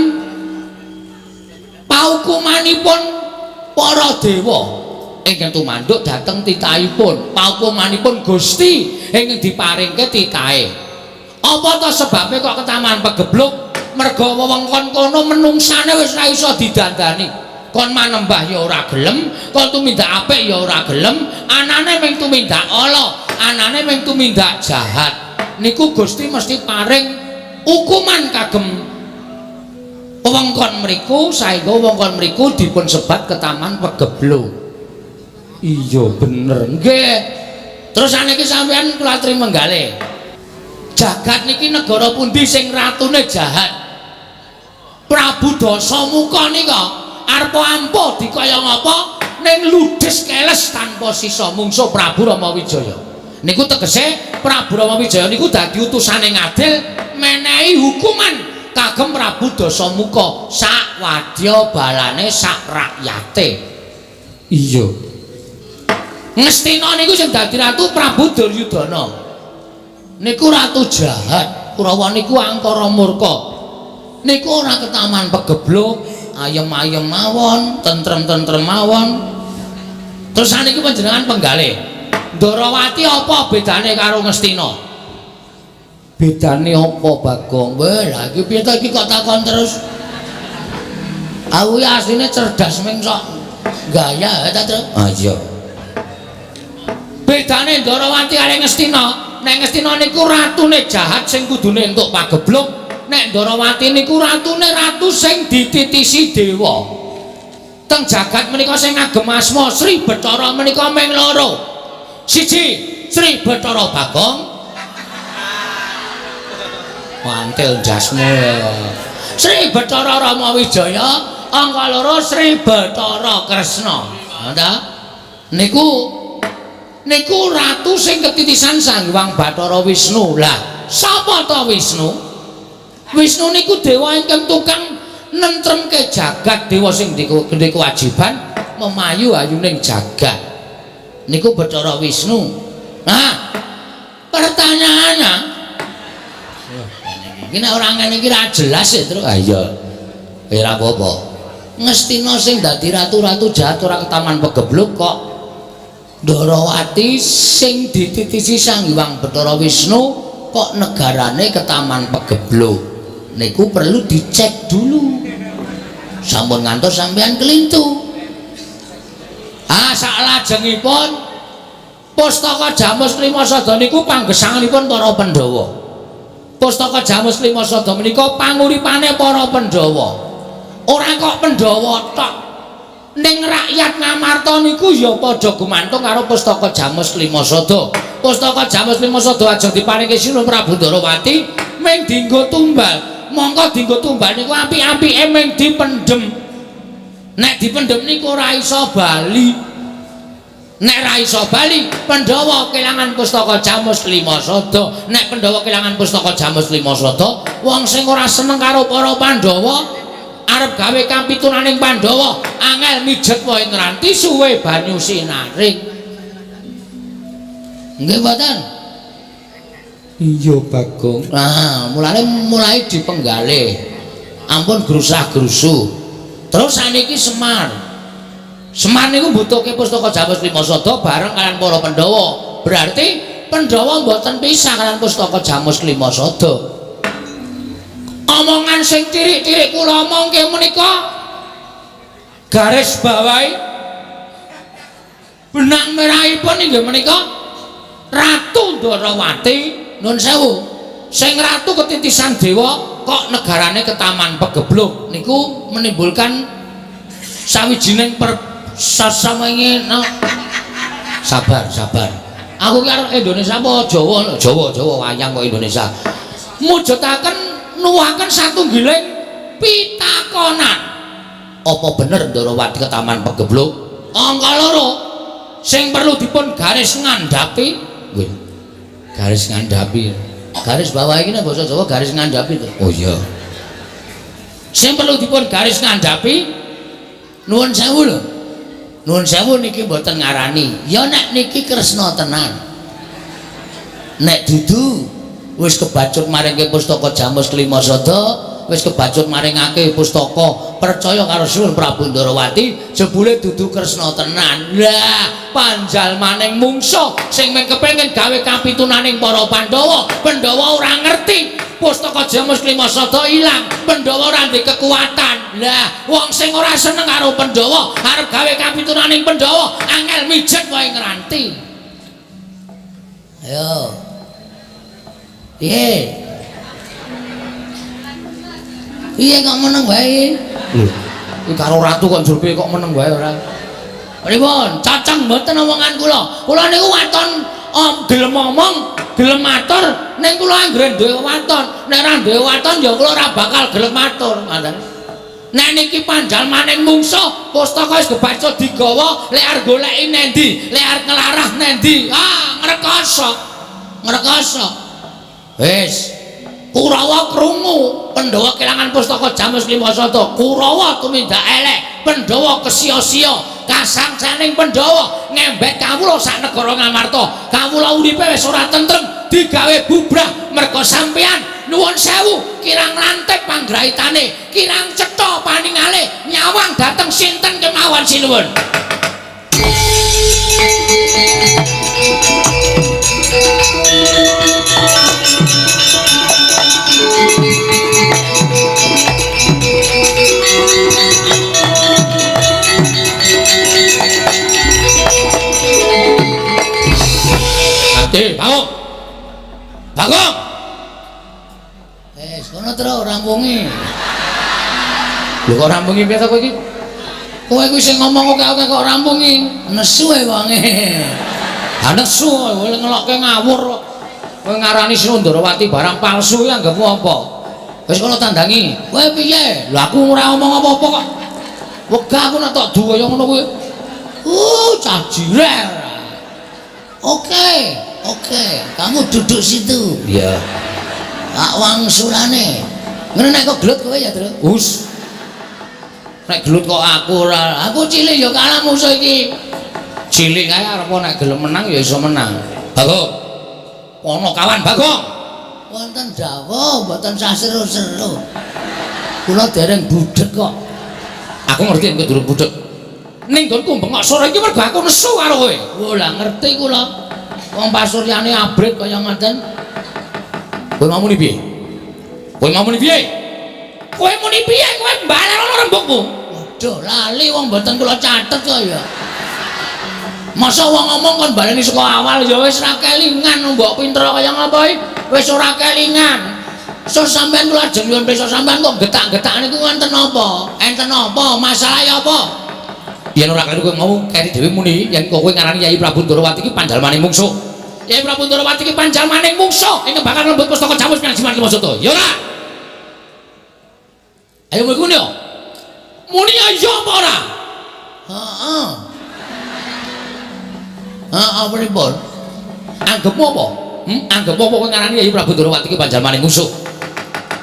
paukumanipun para dewa ingkang tumanduk dhateng titahipun, paukumanipun Gusti ingkang diparingke titahe. Apa ta sebabe kok ketaman pegebluk? Merga wewengkon kono menungsane wis ora iso didandani. Kon manembah ya ora gelem, kon tumindak apik ya ora gelem, anane mung tumindak ala, anane mung tumindak jahat. Niku Gusti mesti paring hukuman kagem wewengkon mriku saengga wewengkon mriku dipun sebat ketaman pegebluk. Iya bener. Nggih. Terus saniki sampean kula aturi menggalih. Jagat niki negara pundi sing ratune jahat? Prabu Dasamuka nika arep ampuh dikaya ngapa ning ludes keles tanpa sisa mungsuh Prabu Rama Wijaya. Niku tegese Prabu Rama Wijaya niku dadi utusane ngadil menehi hukuman kagem Prabu Dasamuka sak wadya balane sak rakyate. Iya. Ngastina niku sing dadi ratu Prabu Duryudana. Niku ratu jahat, Kurawa niku angkara murka. Niku ora ketaman pegebluk, ayem-ayem mawon, tentrem-tentrem mawon. Terus saniki panjenengan penggalih. Ndorowati apa bedane karo Ngastina? Bedane apa Bagong? Weh, lha iki piye to iki kok takon terus? Aku iki asline cerdas ming sok gaya ta, Truk? Ah iya. Bedane Ndorowati karo Ngastina, nek Ngastina niku ratune jahat sing kudune entuk pagebluk, nek Ndorowati niku ratune ratu sing dititisi dewa. Teng jagat menika sing ngagem asma Sri Bathara menika ming loro. Siji Sri Bathara Bagong. Mantil jasmu. Sri Bathara Rama Wijaya, angka loro Sri Bathara Kresna. Ngono niku niku ratu sing ketitisan Sang Hyang Bathara Wisnu. Lah, sapa ta Wisnu? Wisnu niku dewa ingkang tukang nentremke jagat, dewa sing duwe kewajiban memayu ayuning jagat. Niku Bathara Wisnu. Nah, pertanyaannya iki nek ora ngene iki ra jelas ya, Truk. Ah iya. Ya ora apa-apa. Ngestina sing dadi ratu-ratu jahat ora ketaman pegebluk kok Ndorowati sing dititisi Sang Hyang Bathara Wisnu kok negarane ketaman pegebluk. Niku perlu dicek dulu. Sampun ngantos sampean kelintu. Ah, saklajengipun Pustaka Jamus Klima Sada niku panggesanganipun para Pandhawa. Pustaka Jamus Klima Sada menika panguripane para Pandhawa. Ora kok Pandhawa tok. Ning rakyat Ngamarta niku ya padha gumantung karo Pustaka Jamus Klima Sada. Pustaka Jamus Klima Sada ajeng diparingke Sinuhun Prabu Ndorowati ming dienggo tumbal. Mongko dienggo tumbal niku apik-apike ming dipendhem. Nek dipendhem niku ora iso bali. Nek ra iso bali, Pandhawa kelangan Pustaka Jamus Klima Sada. Nek Pandhawa kelangan Pustaka Jamus Klima Sada, wong sing ora seneng karo para Pandhawa arep gawe kapitunaning Pandhawa, angel mijet wae ngranti suwe banyu sinaring. Nggih mboten? Iya, Bagong. Nah, mulane mulai dipenggalih. Ampun grusah-grusuh. Terus saniki Semar. Semar niku mbutuhke Pustaka Jamus Klima Sada bareng kalian para Pandhawa. Berarti Pandhawa mboten pisah kalian Pustaka Jamus Klima Sada. Omongan sing cirik-cirik kula omongke menika garis bawahi benang merahipun inggih menika Ratu Ndorowati, nun sewu, sing ratu ketitisan dewa kok negarane ketaman pegebluk niku menimbulkan sawijining sasamenge no. Sabar, sabar. Aku ki arep Indonesia apa Jawa? Jawa, Jawa wayang kok Indonesia. Mujudaken nuwuhaken satunggiling pitakonan. Apa bener Ndorowati ketaman pegebluk? Angka loro sing perlu dipun garis ngandhapi, nggih. Garis ngandhapi. Garis bawah iki nek basa Jawa garis ngandhapi to. Oh iya. Sing perlu dipun garis ngandhapi, nuwun sewu lho. Nuwun sewu niki mboten ngarani. Ya nek niki Kresna tenan. Nek dudu wis kebacut maringke Pustaka Jamus Klima Sada, wis kebacut maringake pustaka percaya karo Sinuhun Prabu Ndorowati, jebule dudu Kresna tenan. Lah, panjalmaning mungsuh sing mung kepengin gawe kapitunaning para Pandhawa. Pandhawa ora ngerti Pustaka Jamus Klima Sada ilang, Pandhawa ora ndek kekuatan. Lah, wong sing ora seneng karo Pandhawa arep gawe kapitunaning Pandhawa, angel mijet wae ngranti. Ayo. Piye? Piye kok meneng wae? Lho, iki karo ratu kok njur piye kok meneng wae ora? Pripun? Caceng mboten omongan kula. Kula niku waton gelem omong, gelem matur, ning kula anggere duwe waton. Nek ora duwe waton ya kula ora bakal gelem matur, ngoten. Nek niki panjalmaning mungsuh, pustaka wis kebaca digawa, lek arep goleki nendi, lek arep nglarah nendi? Ah, ngrekoso. Ngrekoso. Wis. Kurawa krungu, Pandhawa kelangan Pustaka Jamus Klima Sada. Kurawa tumindak elek, Pandhawa kesia-sia, kasangsaning Pandhawa ngembek kawula sak negara Ngamarta. Kawula uripe wis ora tentrem, digawe bubrah merga sampeyan. Nuwun sewu, kirang lantip panggraitane, kirang cetha paningale, nyawang dateng sinten kemawon sinuwun. Ati, bangun. Bangun. Wis, kono tro rampungi. Lho kok rampungi piye to kowe iki? Kowe kuwi sing ngomong oke-oke kok rampung iki. Nesu e wonge. Ha nesu kowe ngelokke ngawur kok. Kowe ngarani Sri Ndorowati barang palsu iki anggepmu apa? Wis kono tandangi. Kowe piye? Lha aku ora omong apa-apa kok. Wegah aku nek tok du kaya ngono kuwi. Cah jirer. Oke, oke. Kamu duduk situ. Iya. Tak wangsulane. Ngene nek kok gelut kowe ya, Tru. Us. Nek gelut kok aku ora. Aku cilik ya kalah musuh iki. Cilik kae arep nek gelem menang ya iso menang. Bagong. Ono kawan Bagong. Wonten dawuh mboten sah seru-seru. Kula dereng budhek kok. Aku ngerti nek durung budhek. Ning nggonku bengok sore iki mergo aku nesu karo kowe. Oh lah ngerti kula. Wong pasuryane abrit kaya ngoten. Kowe mau muni piye? Kowe mau muni piye? Kowe muni piye? Kowe mbalenono rembugmu. Waduh, lali wong mboten kula catet kok ya. Masa wong ngomong kon baleni saka awal ya wis ra kelingan mbok pinter kaya ngapa iki? Wis ora kelingan. So sampean kula ajeng nyuwun pirsa sampean kok getak-getak niku wonten napa? Enten napa? Masalahe apa? Yen ora keliru kowe mau keri dhewe muni yen kowe ngarani Yai Prabu Ndorowati iki panjalmaning mungsuh. Yai Prabu Ndorowati iki panjalmaning mungsuh ing bakal lembut pustaka Jamus Miang Jiman Maksud. Ya ora? Ayo muni yo. Muni ayo apa ora? Heeh. Heeh, pripun? Anggepmu apa? Anggepmu apa kowe ngarani Yai Prabu Ndorowati iki panjalmaning mungsuh?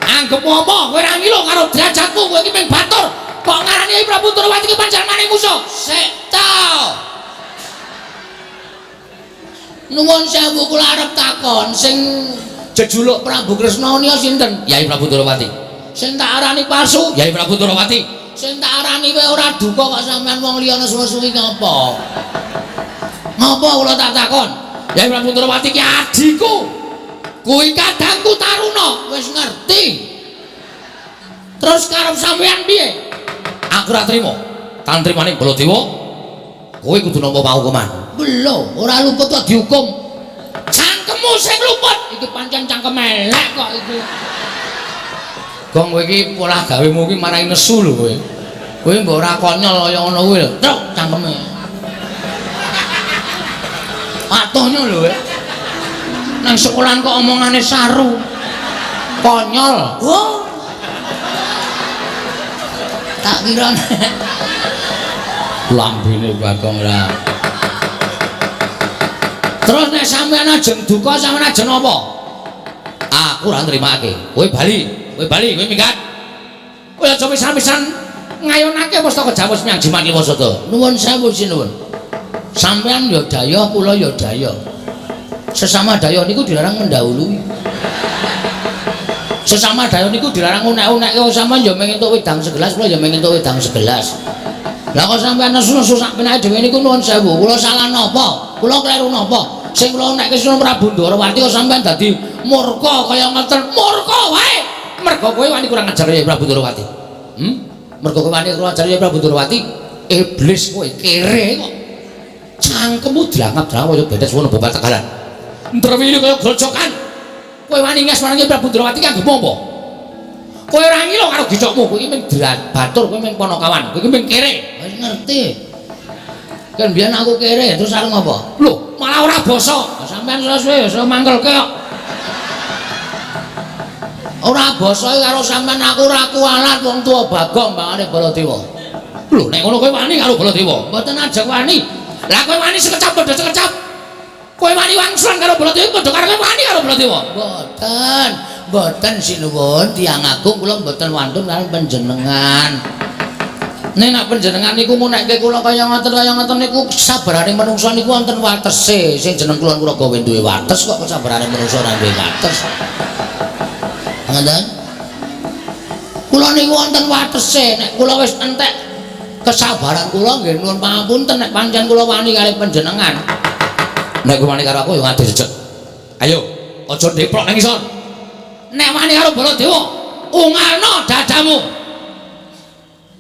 Anggepmu apa? Kowe ora ngilo karo derajatmu, kowe iki mung batur. Kok ngarani Yai Prabu Ndorowati iki panjalmaning mungsuh? Sik ta. Nuwun sewu kula arep takon sing jejuluk Prabu Kresna nika sinten? Yai Prabu Ndorowati. Sing tak arani palsu? Yai Prabu Ndorowati. Sing tak arani kowe ora duka kok sampean wong liya nesu-nesu iki ngapa? Ngapa kula tak takon? Yai Prabu Ndorowati ki adhiku. Kuwi kadangku Taruna, wis ngerti. Terus karep sampean piye? Aku ora trima. Tan trimane Baladewa, kowe kudu nampa paukuman. Lho, ora luput kok dihukum. Cangkemmu sing luput. Iki pancen cangkem elek kok iki. Gong kowe iki polah gawemu iki marai nesu lho kowe. Kowe mbok ora konyol kaya ngono kuwi lho. Truk cangkeme. Atuhnya lho kowe. Nang sekolahan kok omongane saru. Konyol. Oh. Tak kira lambene Bagong lah. Terus nek sampean ajeng duka sampean ajeng apa? Aku ora nrimake. Kowe bali, kowe bali, kowe minggat. Kowe aja pisan-pisan ngayonake pustaka Jamus Miang Jiman Liwasada. Nuwun sewu sinuwun. Sampean ya daya, kula ya daya. Sesama daya niku dilarang mendahului. Sesama daya niku dilarang unek-unekke. Sampean ya mung entuk wedang segelas, kula ya mung entuk wedang segelas. Lah kok sampean nesu-nesu sak penake dhewe niku nuwun sewu. Kula salah napa? Kula kleru napa? Sing kula unekke Sunan Prabu Ndorowati kok sampean dadi murka kaya ngoten. Murka wae. Mergo kowe wani kurang ajar ya Prabu Ndorowati. Mergo kowe wani kurang ajar ya Prabu Ndorowati, iblis kowe kere kok. Cangkemmu drangap-drangap kaya bedes wono babat tegalan. Ndrewili kaya grojokan. Kowe wani nges marang Prabu Ndorowati ki anggepmu apa? Kowe ora ngilo karo gicokmu, kowe iki mung batur, kowe mung ponokawan, kowe iki mung kere. Wis ngerti. Kan biyen aku kere, terus arep ngopo? Lho, malah ora basa. Sampeyan suwe-suwe iso mangkelke kok. Ora basa karo sampean aku ora kualat wong tuwa Bagong mbangane Baladewa. Lho, nek ngono kowe wani karo Baladewa? Mboten ajeng wani. Lah kowe wani sekecap padha sekecap. Kowe wani wangsulan karo Baladewa padha karo kowe wani karo Baladewa. Mboten, mboten sinuwun tiyang agung kula mboten wantun karo panjenengan. Nek nak panjenengan niku ngunekke kula kaya ngoten niku sabarane menungsa niku wonten watese. Sing jeneng kula Kuraga duwe wates kok sabarane menungsa ora duwe wates. Ngoten? Kula niku wonten watese. Nek kula wis entek kesabaran kula nggih nuwun pangapunten nek pancen kula wani kali panjenengan. Nek kowe wani karo aku ya ngadeg jejeg. Ayo, aja ndeplok nang isor. Nek wani karo Baladewa, ungalno dadamu.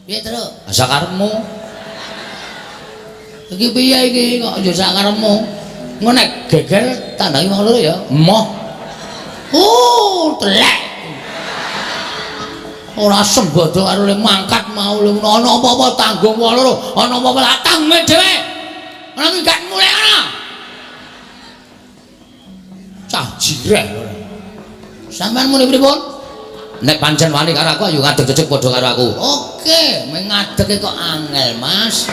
Piye, Truk? Sakarepmu. Iki piye iki kok ya sakarepmu? Engko nek geger tandangi wong loro ya. Emoh. Telek. Ora sembodo karo le mangkat mau le ana apa-apa tanggung wong loro, ana apa-apa tak tanggung dhewe. Ana minggat mulih ana. Cah jireh ora. Sampeyan muni pripun? Nek pancen wani karo aku ayo ngadeg jejeg padha karo aku. Oke, mengadege kok angel, Mas.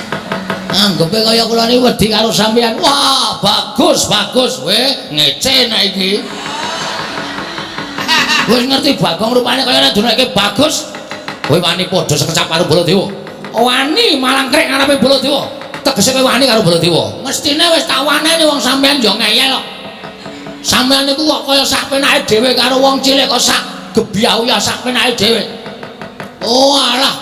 Anggepe kaya kula niki wedi karo sampeyan. Wah, bagus, bagus. Weh, ngece nek iki. Wis ngerti Bagong rupane kaya nek duneke bagus. Kowe wani padha sekecap karo Baladewa. Wani malangkrik ngarepe Baladewa. Tegese kowe wani karo Baladewa. Mestine wis tak waneni wong sampeyan yo ngeyel kok. Sampeyan niku kok kaya sak penake dhewe karo wong cilik kok sak gebyah sak penake dhewe. Oh alah.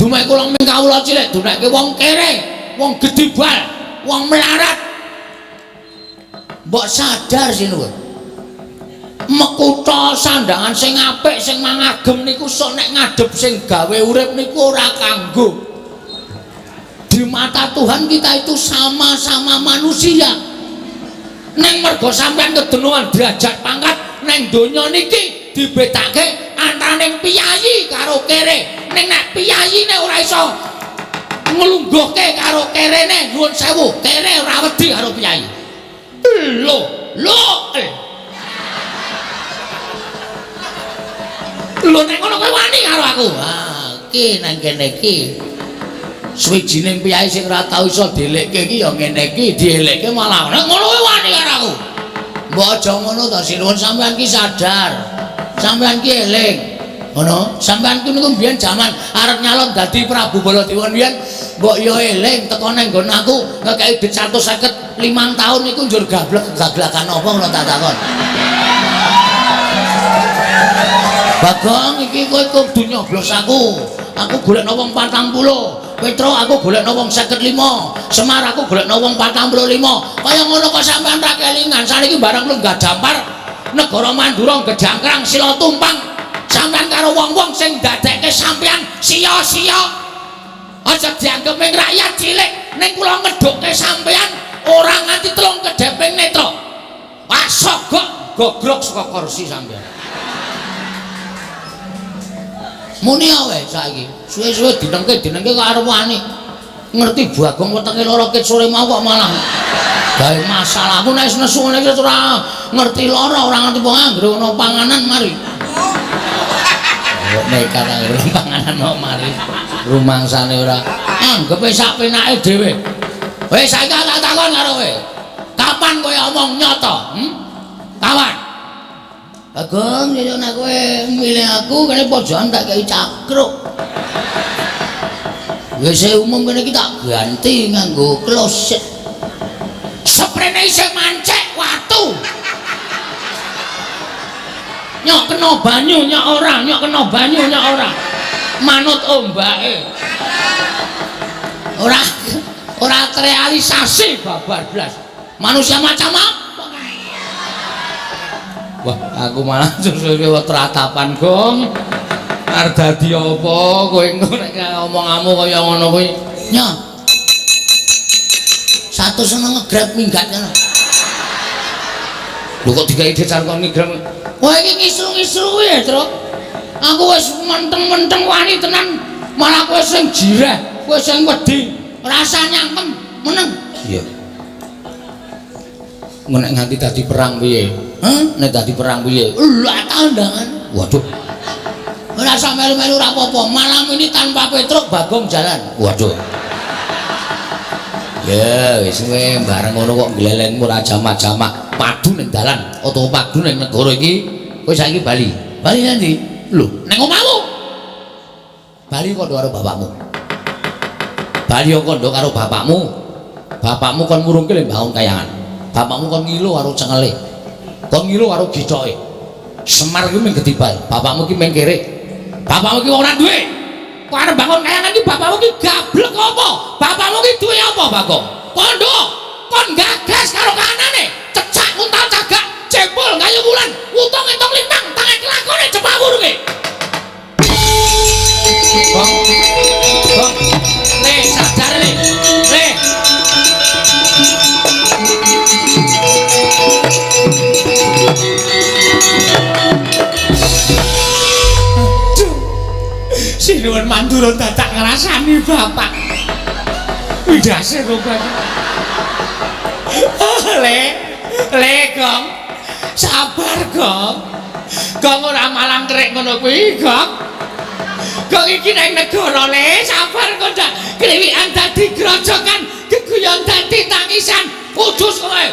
Dumeh kula ming kawula cilik duneke wong kere, wong gedibal, wong melarat. Mbok sadar sinuwun. Mekutha sandangan sing apik sing mangagem niku sok nek ngadhep sing gawe urip niku ora kanggo. Di mata Tuhan kita itu sama-sama manusia. Neng mergo sampean kedenuan derajat pangkat neng donya niki dibedake antaraning piyayi karo kere. Ning nek piyayine ora iso nglungguhke karo kerene, nyuwun sewu, kere ora wedi karo piyayi. Lho, lho. Lho nek ngono kowe wani karo aku. Ah, iki nang kene iki. Suwijining piyayi sing ora tau iso dielekke iki ya ngene iki, dielekke malah nek ngono kowe wani karo aku. Mbok aja ngono to, sinuwun sampean ki sadar. Sampean ki eling. Ngono, sampean ki niku mbiyen jaman arep nyalon dadi Prabu Baladewa mbiyen, mbok ya eling teko nang nggon aku ngekeki dhuwit 155 taun niku njur gablek gaglakan apa ngono tak takon. Bagong iki kowe kudu nyoblos aku. Aku golekno wong 40. Petro aku golekno wong 55. Semar aku golekno wong 45. Kaya ngono kok sampean ra kelingan. Saniki bareng lenggah dampar negara Mandura gejangkrang sila tumpang. Sampean karo wong-wong sing ndadekke sampean sia-sia. Aja dianggep ming rakyat cilik. Ning kula ngedhukke sampean ora nganti telung kedheping netra. Wah sogok gogrok saka kursi sampean. Muni wae saiki. Suwe-suwe dinengke-dinengke kok arep wani. Ngerti Bagong wetenge lara ket sore mau kok malah gawe masalah. Aku nek nesu ngene iki ora ngerti lara, ora ngerti wong anggere ana panganan mari. Kok nekat anggere panganan mau mari. Rumangsane ora anggepe sak penake dhewe. Wis saiki tak takon karo kowe. Kapan kowe omong nyata? Kapan? Bagong, yen nek kowe milih aku kene pojokan tak kei cakruk. WC umum kene iki tak ganti nganggo kloset. Sprene isih mancek watu. Nyok kena banyu nyok ora, nyok kena banyu nyok ora. Manut ombake. Ora ora terrealisasi babar blas. Manusia macam apa? Wah, aku malah suwe-suwe tratapan, Gong. Arep dadi apa kowe engko nek omonganmu kaya ngono kuwi? Nya. Satu seneng ngegrab minggat ngono. Lho kok digawe decar kok ngegrab. Kowe iki ngisru-ngisru ya, Truk. Aku wis menteng-menteng wani tenan, malah kowe sing jireh, kowe sing wedi, rasa nyangkem meneng. Iya. Nek nganti dadi perang piye? Hah? Nek dadi perang piye? Lah tandangan. Waduh. Ora usah melu-melu ora apa-apa. Malam ini tanpa Petruk Bagong jalan. Waduh. Ya wis kowe bareng ngono kok glelengmu ora jamak-jamak. Padu ning dalan utawa padu ning negara iki. Kowe saiki bali. Bali nanti? Lho, ning omahmu. Bali kandha karo bapakmu. Bali kandha karo bapakmu. Bapakmu kon ngurungke le mbangun kayangan. Bapakmu kon ngilo karo cengele. Kon ngilo karo gicoke. Semar ki mung gedibal, bapakmu ki mung kere. Bapakmu ki wong ora duwe. Kok arep bangun kayangan ki bapakmu ki gablek apa? Bapakmu ki duwe apa, Bagong? Kondo, kon gagas karo kahanane, cecak untal cagak, jebol gayu wulan, utung entung lintang, tangan kelakone cepak wurunge. Bang. Bang. Le sadar le. Le. Sinuwun Mandura dadak ngrasani bapak. Windase rupane. Le, le Gong. Sabar, Gong. Gong ora malang krek ngono kuwi, Gong. Gong iki nang negara le, sabar kok ndak kriwikan dadi grojokan, geguyon dadi tangisan. Kudus kowe.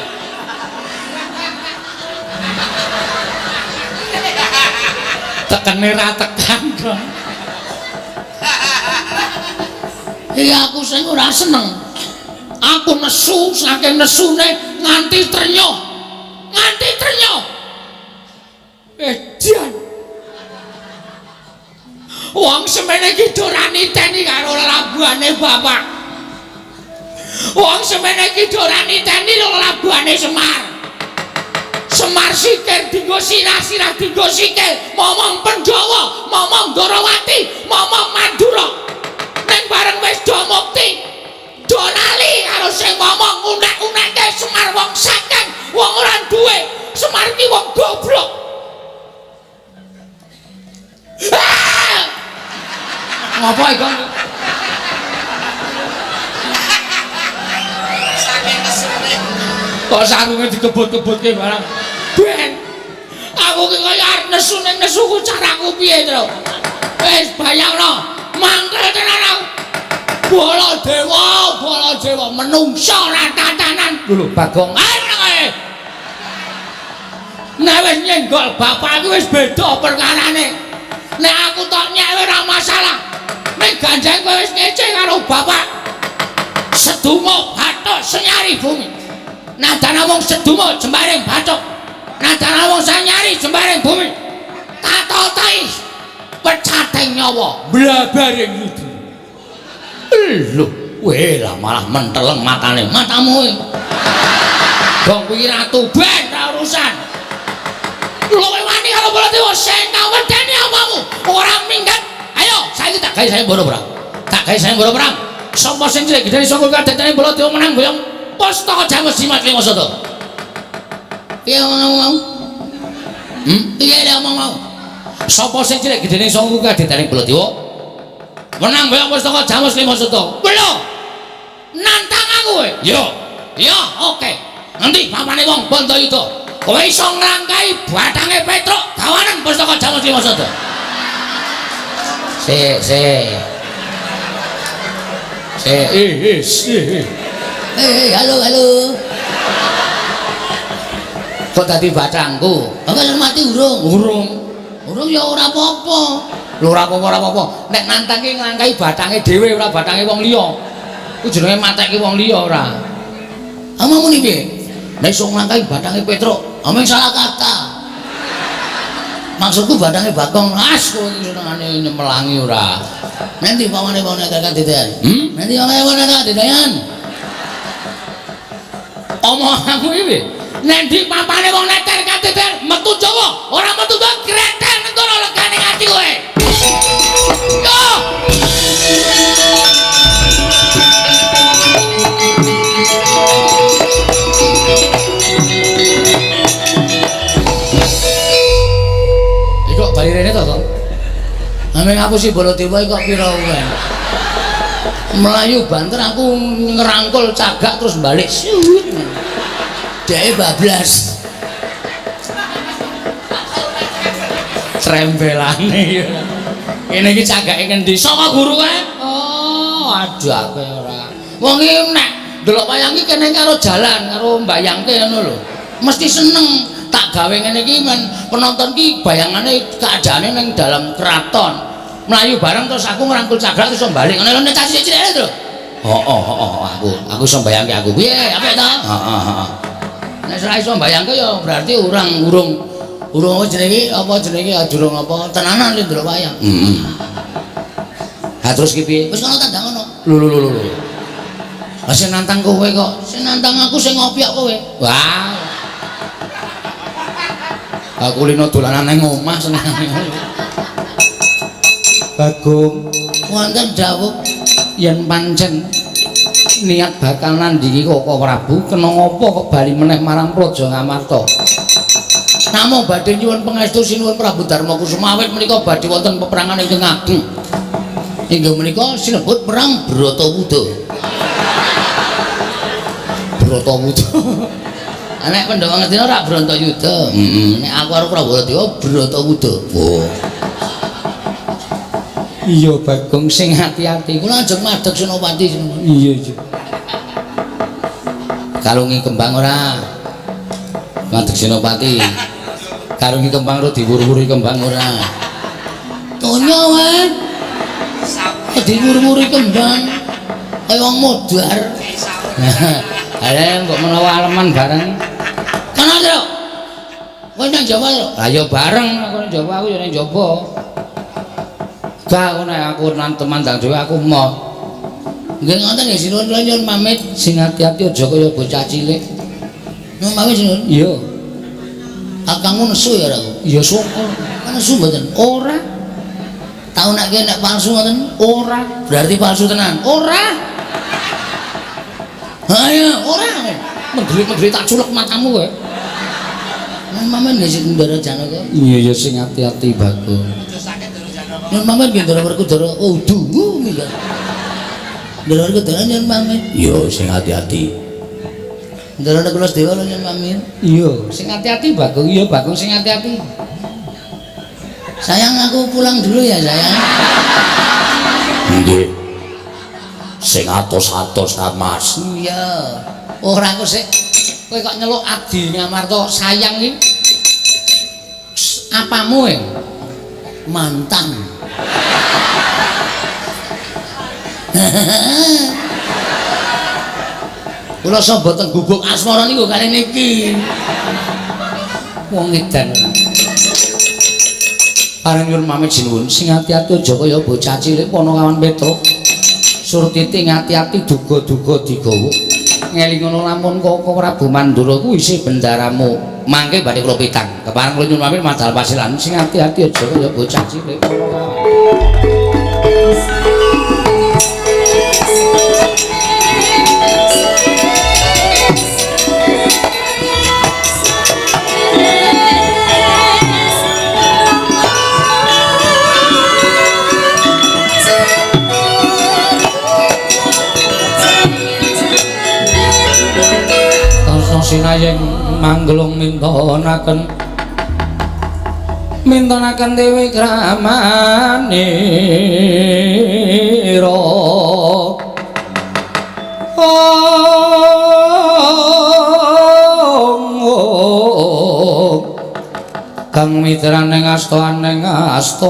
Tekene ra tekan, Gong. Iya aku sing ora seneng. Aku nesu saking nesune nganti trenyoh. Nganti trenyoh. Edan. Wong semene iki ora niteni karo lelabuhane bapak. Wong semene iki ora niteni lelabuhane Semar. Semar sikil dinggo sirah, sirah dinggo sikil. Momong Pandhawa, momong Ndorowati, momong Mandura. Ning bareng wis do mukti, do lali karo sing ngomong unek-unekke Semar wong saking, wong ora duwe. Semar ki wong goblok. Ah! Ngopo iki, Gong? Saking kesune. Kok sarunge dikebut-kebutke barang. Ben. Aku ki kaya arep nesu ning nesuku caraku piye, Tru? Wis bayangno, mangkel tenan aku. Baladewa, Baladewa menungsa ora tatanan. Lho, Bagong. Ayo meneng ae. Nek wis nyenggol bapak iki wis beda perkarane. Nek aku tok nyek ora masalah. Nek ganjeng kowe wis ngece karo bapak. Sedumo bathuk senyari bumi. Nadana wong sedumo jembaring bathuk. Nadana wong senyari jembaring bumi. Tatotai pecating nyawa Blabaring yudi. Lho, weh lah malah menteleng matane. Matamu iki. Gong kuwi ratu ben ra urusan. Lho kowe wani karo Baladewa sing kawedeni apamu? Ora minggat. Ayo, saiki tak gawe sayembara perang. Tak gawe sayembara perang. Sapa sing cilik gedene saka kadetane Baladewa menang boyong pustaka Jamus Jimat Lima Sata. Piye omong mau? Piye le omong mau? Sapa sing cilik gedene saka kadetane Baladewa menang boyong pustaka Jamus Lima Sata. Lho. Nantang aku kowe. Yo. Yo, oke. Nanti papane wong Bandayuda. Kowe iso ngrangkai bathange Petruk gawanen pustaka Jamus Lima Sata. Sik, sik. Sik. Eh. Eh, halo, halo. Kok dadi bathangku? Kok mati urung? Urung. Urung ya ora apa-apa. Lho ora apa-apa, ora apa-apa. Nek nantang ki nglangkai bathange dhewe ora bathange wong liya. Ku jenenge matekke wong liya ora. Omongmu ni piye? Nek iso nglangkai bathange Petruk, omong salah kata. Maksudku bathange Bagong. As kowe iki senengane nyemelangi ora. Nanti pamane wong nek kadedan. Nanti pamane wong nek kadedan. Omonganmu iki piye? Nek papane wong neter kadedan metu Jawa, ora metu Jawa gretel negara legane ati kowe. Yo. Iki kok bali rene to, Kong? Ame aku si Baladewa iki kok pira kowe. Melayu banter aku ngerangkul cagak terus balik. Suwit. Dheke bablas. Trembelane ya. Kene iki cagake ngendi? Saka guru kae. Oh, aduh aku ora. Wong iki nek ndelok wayang iki kene karo jalan karo mbayangke ngono lho. Mesti seneng tak gawe ngene iki men penonton ki bayangane keadaane ning dalam keraton. Mlayu bareng terus aku ngrangkul cagak terus balik. Ngono lho nek cah cilik-cilik lho. Heeh, heeh, aku iso mbayangke aku. Piye, apik to? Heeh, heeh. Nek ora iso mbayangke ya berarti urang urung urung apa jenenge durung apa tenanan lho ndelok wayang. Heeh. Ha terus ki piye? Wis kono tandang ngono. Lho lho lho lho. Lah sing nantang kowe kok. Sing nantang aku sing ngopiok kowe. Wah. Aku lino dolanan nang omah senengane. Bagong, wonten dawuh yen pancen niat bakal nandingi Koko Prabu, kena ngapa kok bali meneh marang Praja Ngamarta? Namung badhe nyuwun pangestu sinuwun Prabu Darma Kusuma awit menika badhe wonten peperangan ingkang ageng. Inggih menika sinebut perang Bratawuda. Bratawuda. Nek Pandhawa Ngastina ora Bratayuda. Heeh. Nek aku karo Prabawa Dewa Bratawuda. Oh. Iya Bagong sing ati-ati. Kula ajeng madheg Senopati. Iya iya. Kalungi kembang ora? Madheg Senopati. Kalungi kembang ora diwur-wuri kembang ora? Tonya wae. Diwur-wuri kembang kaya wong modar. Ayo mbok menawa aleman bareng. Kana Tru. Kowe nang Jawa, Tru? Lah ya bareng aku nang Jawa, aku ya nang Jawa. Gak aku nek aku nang temandang dhewe aku moh. Nggih ngoten nggih sinuwun kula nyuwun pamit. Sing ati-ati aja kaya bocah cilik. Nyuwun pamit sinuwun. Iya. Kakangmu nesu ya ora aku? Ya syukur. Nesu mboten? Ora. Tau nek nek palsu ngoten? Ora. Berarti palsu tenan? Ora. Ayo, ora. Mendelik-mendelik tak culek matamu kowe. Nyuwun pamit nggih sing Ndara Janaka. Iya ya sing ati-ati Bagong. Nyuwun pamit nggih Ndara Werkudara. Oh, dungu minggat. Ndara Werkudara nyuwun pamit. Iya sing ati-ati. Ndara Nakula Dewa nyuwun pamit. Iya, sing ati-ati Bagong. Iya Bagong sing ati-ati. Sayang aku pulang dulu ya sayang. Nggih. Sing atos-atos ta Mas. Iya. Ora aku sik kowe kok nyeluk Adi Ngamarta sayang iki. Apamu e? Mantan. Kula sapa teng gubuk asmara niku kali niki. Wong edan. Pareng nyuwun pamit sinuwun sing ati-ati aja kaya bocah cilik Panakawan Petruk. Surtiti ngati-ati duga-duga digawa. Ngelingono lamun Koko Prabu Mandura kuwi isih bendaramu. Mangke badhe kula pitang. Kepareng kula nyuwun pamit madal pasilan sing ati-ati aja kaya bocah cilik Panakawan. Sinayeng manggelung mintonaken mintonaken dewi kramanira kang mitraning asta aning asta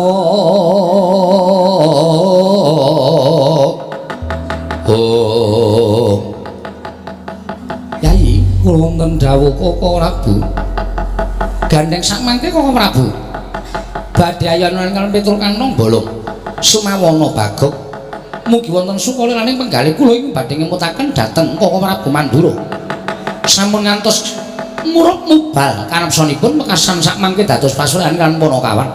oh Yai kula wonten dawuh Koko Prabu. Gandeng sakmangke Koko Prabu. Badhe ayonan kaliyan Petruk Kantong Bolong. Sumawana Bagong. Mugi wonten sukaliraning penggalih kula ing badhe ngemutaken dhateng Koko Prabu Mandura. Sampun ngantos murup mubal kanepsanipun wekasan sakmangke dados pasuruan kaliyan Panakawan.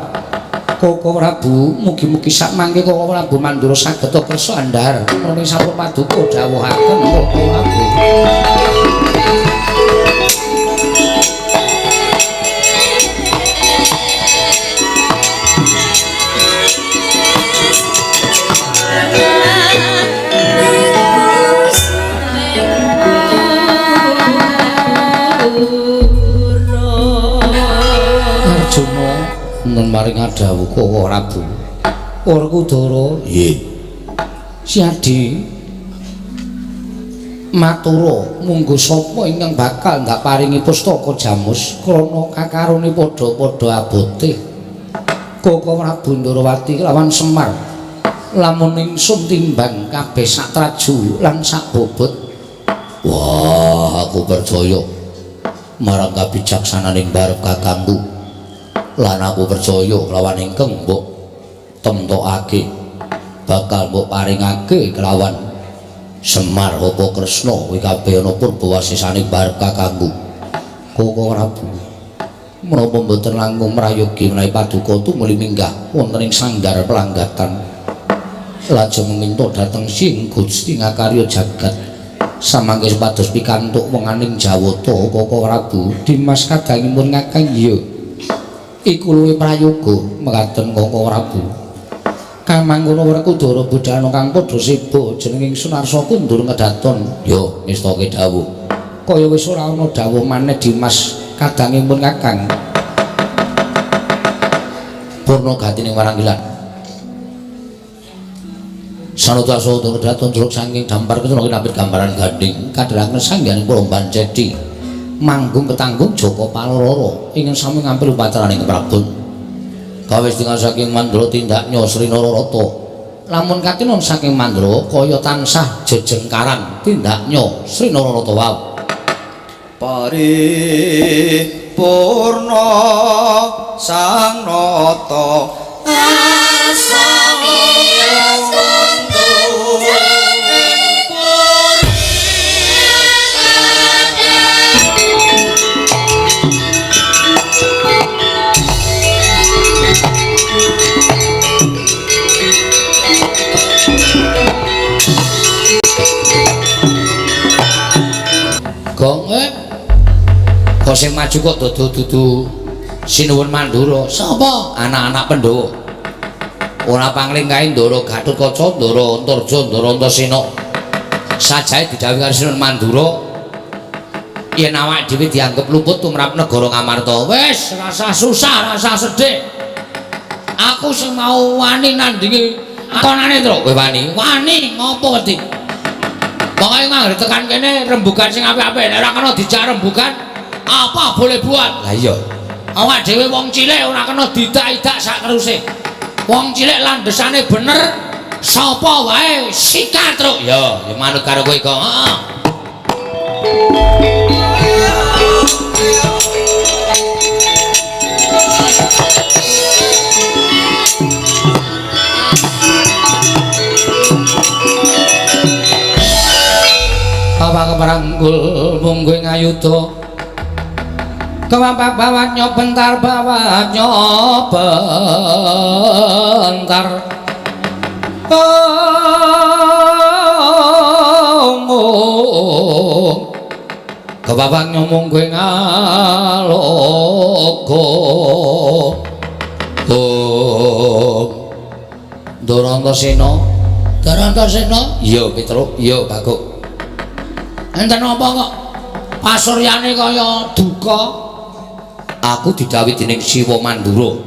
Koko Prabu mugi-mugi sakmangke Koko Prabu Mandura saged kersa andhar menawi sampun paduka dawuhaken Koko Prabu. Arjuna nuwun maring dawuh Koko Prabu. Werkudara, nggih. Si Adi matura munggo sapa ingkang bakal ndak paringi pustaka jamus krana kakarone padha-padha abote. Koko Prabu Ndorowati lawan Semar lamun ingsun timbang kabeh sak traju lan sak bobot. Wah, aku percaya marang kabijaksananing barep kakangku. Lan aku percaya lawan ingkang mbok temtokake bakal mbok paringake kelawan Semar apa Kresna kuwi kabeh ana purbawasisane barep kakangku. Koko Prabu menapa mboten langkung prayogi menawi paduka tumuli minggah wonten ing sanggar pelanggatan lajeng minta dhateng sing Gusti ngakarya jagat samangke supados pikantuk wenganing Jawata. Koko Prabu Dimas kadangipun kakang iya iku luwih prayoga mekaten Koko Prabu. Kamangkono Werkudara budhana kang padha seba jenenging Sunarsa kundur ngedaton. Yo ngestake dawuh. Kaya wis ora ana dawuh maneh Dimas kadangipun Kakang. Purna gatining waranggilan. Sanata saudara daton celuk saking dampar kecelok kinapit gambaran ganding kadherangen sanghyang Puromban Cedi manggung ketanggung Joko Palororo ingkang sami ngampil upacaraning Prabon. Kawis tingal saking Mandra tindaknya Sri Nararata. Lamun katinon saking Mandra kaya tansah jejengkaran tindaknya Sri Nararata wau. Paripurna Sang Nata Gong kok sing maju kok dudu-dudu Sinuwun Mandura. Sapa? Anak-anak Pandhawa. Ora pangling kae Ndara Gatotkaca, Ndara Antarja, Ndara Antasena. Sajae didhawuhi karo Sinuwun Mandura yen awake dhewe dianggep luput tumrap negara Ngamarta. Wis, rasah susah, rasah sedih. Aku sing mau wani nandingi konane, Truk. Kowe wani? Wani, ngopo wedi? Pokoke nganggo tekan kene rembugan sing apik-apik. Nek ora kena dijak rembugan, apa boleh buat. Lah iya. Awak dhewe wong cilik ora kena didak-idak sak teruse. Wong cilik landhesane bener, sapa wae sikat, Truk. Ya, ya manut karo kowe kok. Heeh. Bapak keparanggul mungguh ing ayuda. Kewapak bawat nyobentar bawat nyobentar. Omong. Kewapak nyomong gue ngalogo. Om. Ndara Antasena. Ndara Antasena? Iya, Petruk. Iya, Baguk. Enten apa kok pasuryane kaya duka? Aku didhawuhi dening Siwa Mandura.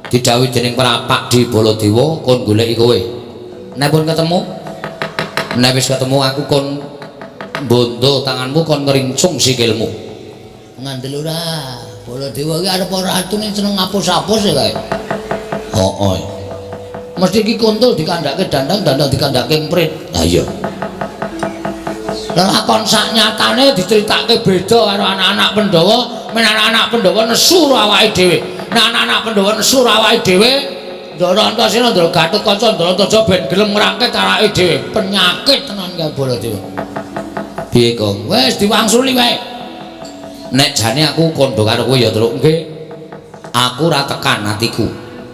Didhawuhi dening Prapak di Baladewa kon goleki kowe. Nek pun ketemu, nek wis ketemu aku kon bondo tanganmu kon ngrincung sikilmu. Ngandel ora? Baladewa iki arep ora atune seneng ngapus-apus ya kae. Heeh. Mesti iki kuntul dikandhake dandang, dandang dikandhake emprit. Ha iya. Lakon sak nyatane diceritake beda karo anak-anak Pandhawa, men anak-anak Pandhawa nesu karo awake dhewe. Nek anak-anak Pandhawa nesu karo awake dhewe, Ndara Antasena, Ndara Gatotkaca, Ndara Antarja ben gelem ngrangkit awake dhewe. Penyakit tenan kae Baladewa. Piye, Kong? Wis diwangsuli wae. Nek jane aku kandha karo kowe ya, Truk. Nggih. Aku ora tekan atiku.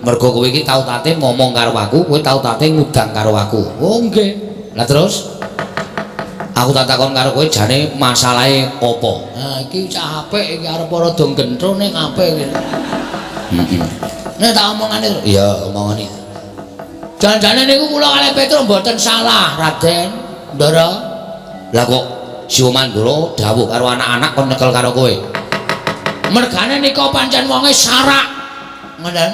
Mergo kowe iki tau tate ngomong karo aku, kowe tau tate ngudang karo aku. Oh, nggih. Lah terus aku tak takon karo kowe jane masalahe apa? Nah, iki cah apik iki arep rada gentro ning apik iki. Heeh. Nek tak omongane, Truk. Iya, omongane. Janjane niku kula kalih Petruk mboten salah, Raden. Ndara. Lah kok Siwa Mandura dawuh karo anak-anak kon nyekel karo kowe? Mergane nika pancen wonge sarak. Ngoten.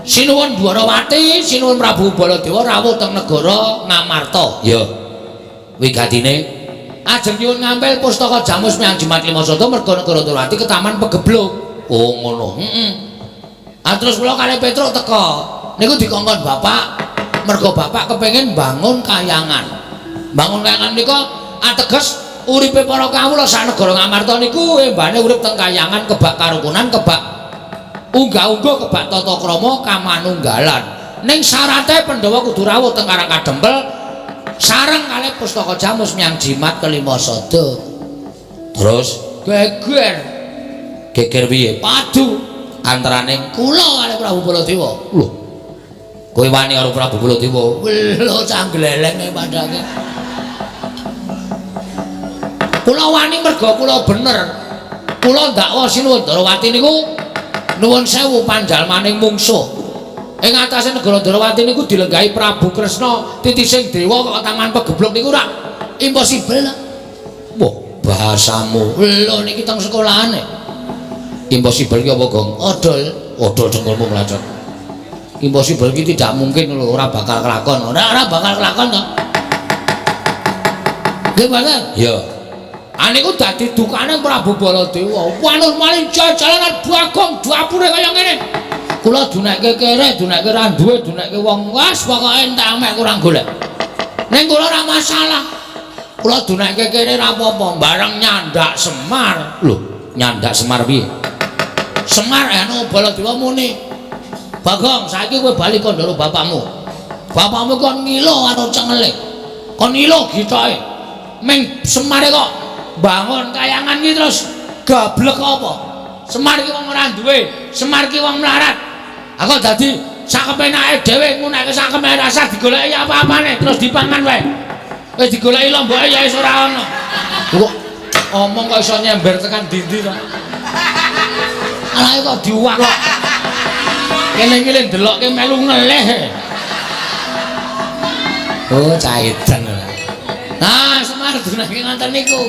Sinuwun Dwarawati, Sinuwun Prabu Baladewa rawuh teng negara Ngamarta. Iya. Wigatine ajeng nyuwun ngampil pustaka Jamus Miang Jimat Lima Sada merga negara Dwarawati ketaman pegebluk. Oh ngono. Heeh. Ah terus kula kalih Petruk teka. Niku dikongkon bapak, merga bapak kepengin bangun kayangan. Bangun kayangan nika ateges uripe para kawula sak negara Ngamarta niku embane urip teng kayangan kebak karukunan, kebak unggah-ungguh, kebak tata krama kamanunggalan. Ning syarate Pandhawa kudu rawuh teng Karang Kadempel sareng kalih pustaka Jamus Miang Jimat Kelima Sada. Terus geger. Geger piye? Padu antarane kula kalih Prabu Baladewa. Lho. Kowe wani karo Prabu Baladewa? Lho cah glelenge padake. Kula wani merga kula bener. Kula ndakwa Sinuwun Dwarawati niku nuwun sewu panjalmaning mungsuh. Ing atase negara Ndrawati niku dilenggahi Prabu Kresna titising dewa kok tangan pegeblok niku ora impossible lah. Wah, bahasamu. Lho niki teng sekolahane. Impossible ki apa, Gong? Odol. Odol dengkulmu mlacot. Impossible ki tidak mungkin lho, ora bakal kelakon. Ora bakal kelakon to. Nggih mboten? Ya. Aniku dadi dukane Prabu Baladewa. Wanun maling jajalanan Bagong dapure kaya ngene. Kula dunekke kere, dunekke ra duwe, dunekke wong was pokoke entek mek kurang golek. Ning kula ora masalah. Kula dunekke kere ra apa-apa, bareng nyandak Semar. Lho, nyandak Semar piye? Semar anu Baladewa muni. Bagong, saiki kowe bali kandha bapakmu. Bapakmu kon ngilo karo cengele. Kon ngilo gitoke. Ming Semare kok bangun kayangan iki terus gablek apa? Semar iki wong ora duwe, Semar iki wong melarat. Aku dadi sakepenake dhewe nguneke sakepenake rasa digoleki apa-apane terus dipangan wae. Wis digoleki lomboke ya wis ora ana. Kok omong kok iso nyember tekan ndi-ndi to? Alae kok diuwak kok. Kene iki le ndelokke melu ngelih. Oh, caitan. Nah, Semar dunake ngoten niku.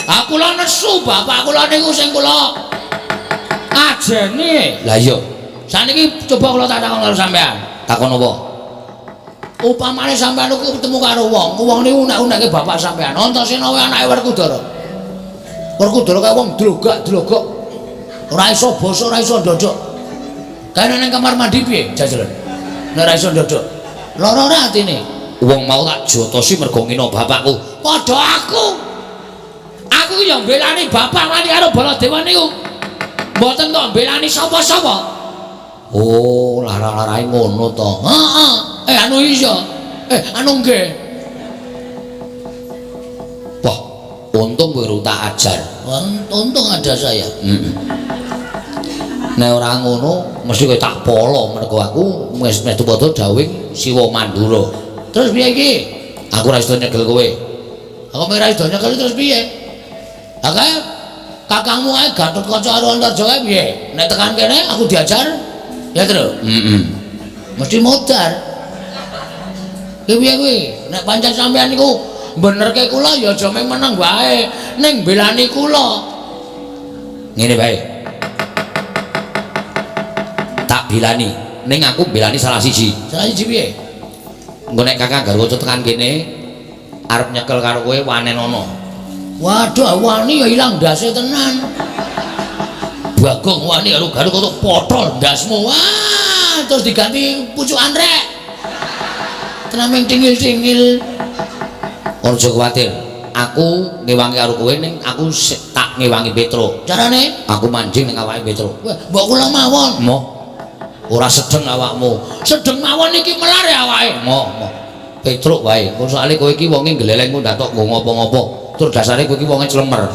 Ah kula nesu bapak kula niku sing kula ajeni. Lah iya. Saniki coba kula tak takon karo sampean. Takon apa? Upamane sampean niku ketemu karo wong, wong niku unek-unekke bapak sampean. Antasena wae anake Werkudara. Werkudara kae wong dlogak-dlogok. Ora iso basa, ora iso ndodok. Kae nang kamar mandi piye jajalan? Nek ora iso ndodok. Lara ora atine? Wong mau tak jotosi mergo ngino bapakku. Padha aku. Aku ki ya mbelani bapak wani karo Baladewa niku. Mboten kok mbelani sapa-sapa. Oh, lara-larae ngono to. Heeh. Anu iya. Anu nggih. Wah, untung kowe tak ajar. Untung ada saya. Heeh. Nek ora ngono mesti kowe tak polo mergo aku wis meh padha dawing Siwa Mandura. Terus piye iki? Aku ora iso nyekel kowe. Aku ora iso nyekel terus piye? Ha kae kakangmu kae Gatotkaca karo Antarja kae piye? Nek tekan kene aku diajar ya, Tru? Heeh. Mesti modar. Ki piye kuwi? Nek pancen sampean niku benerke kula ya aja mung meneng wae, ning belani kula. Ngene wae. Tak bilani, ning aku belani salah siji. Salah siji piye? Engko nek Kakang Garwaca tekan kene arep nyekel karo kowe wanenono. Waduh, wani ya ilang ndase tenan. Bagong wani karo Garwaca potol ndasmu. Wah, terus diganti pucukan rek. Tenan ming tingil-tingil. Aja kuwatir. Aku ngewangi karo kowe ning aku tak ngewangi Petruk. Carane? Aku manjing ning awake Petruk. Wah, mbok kula mawon. Moh. Ora sedeng awakmu. Sedeng mawon iki melar ya awake. Moh, moh. Petruk wae. Engko soalé kowe iki wonge gleleng kok ndatok nggo ngopo-ngopo. Tur dasare kowe iki wonge clemer.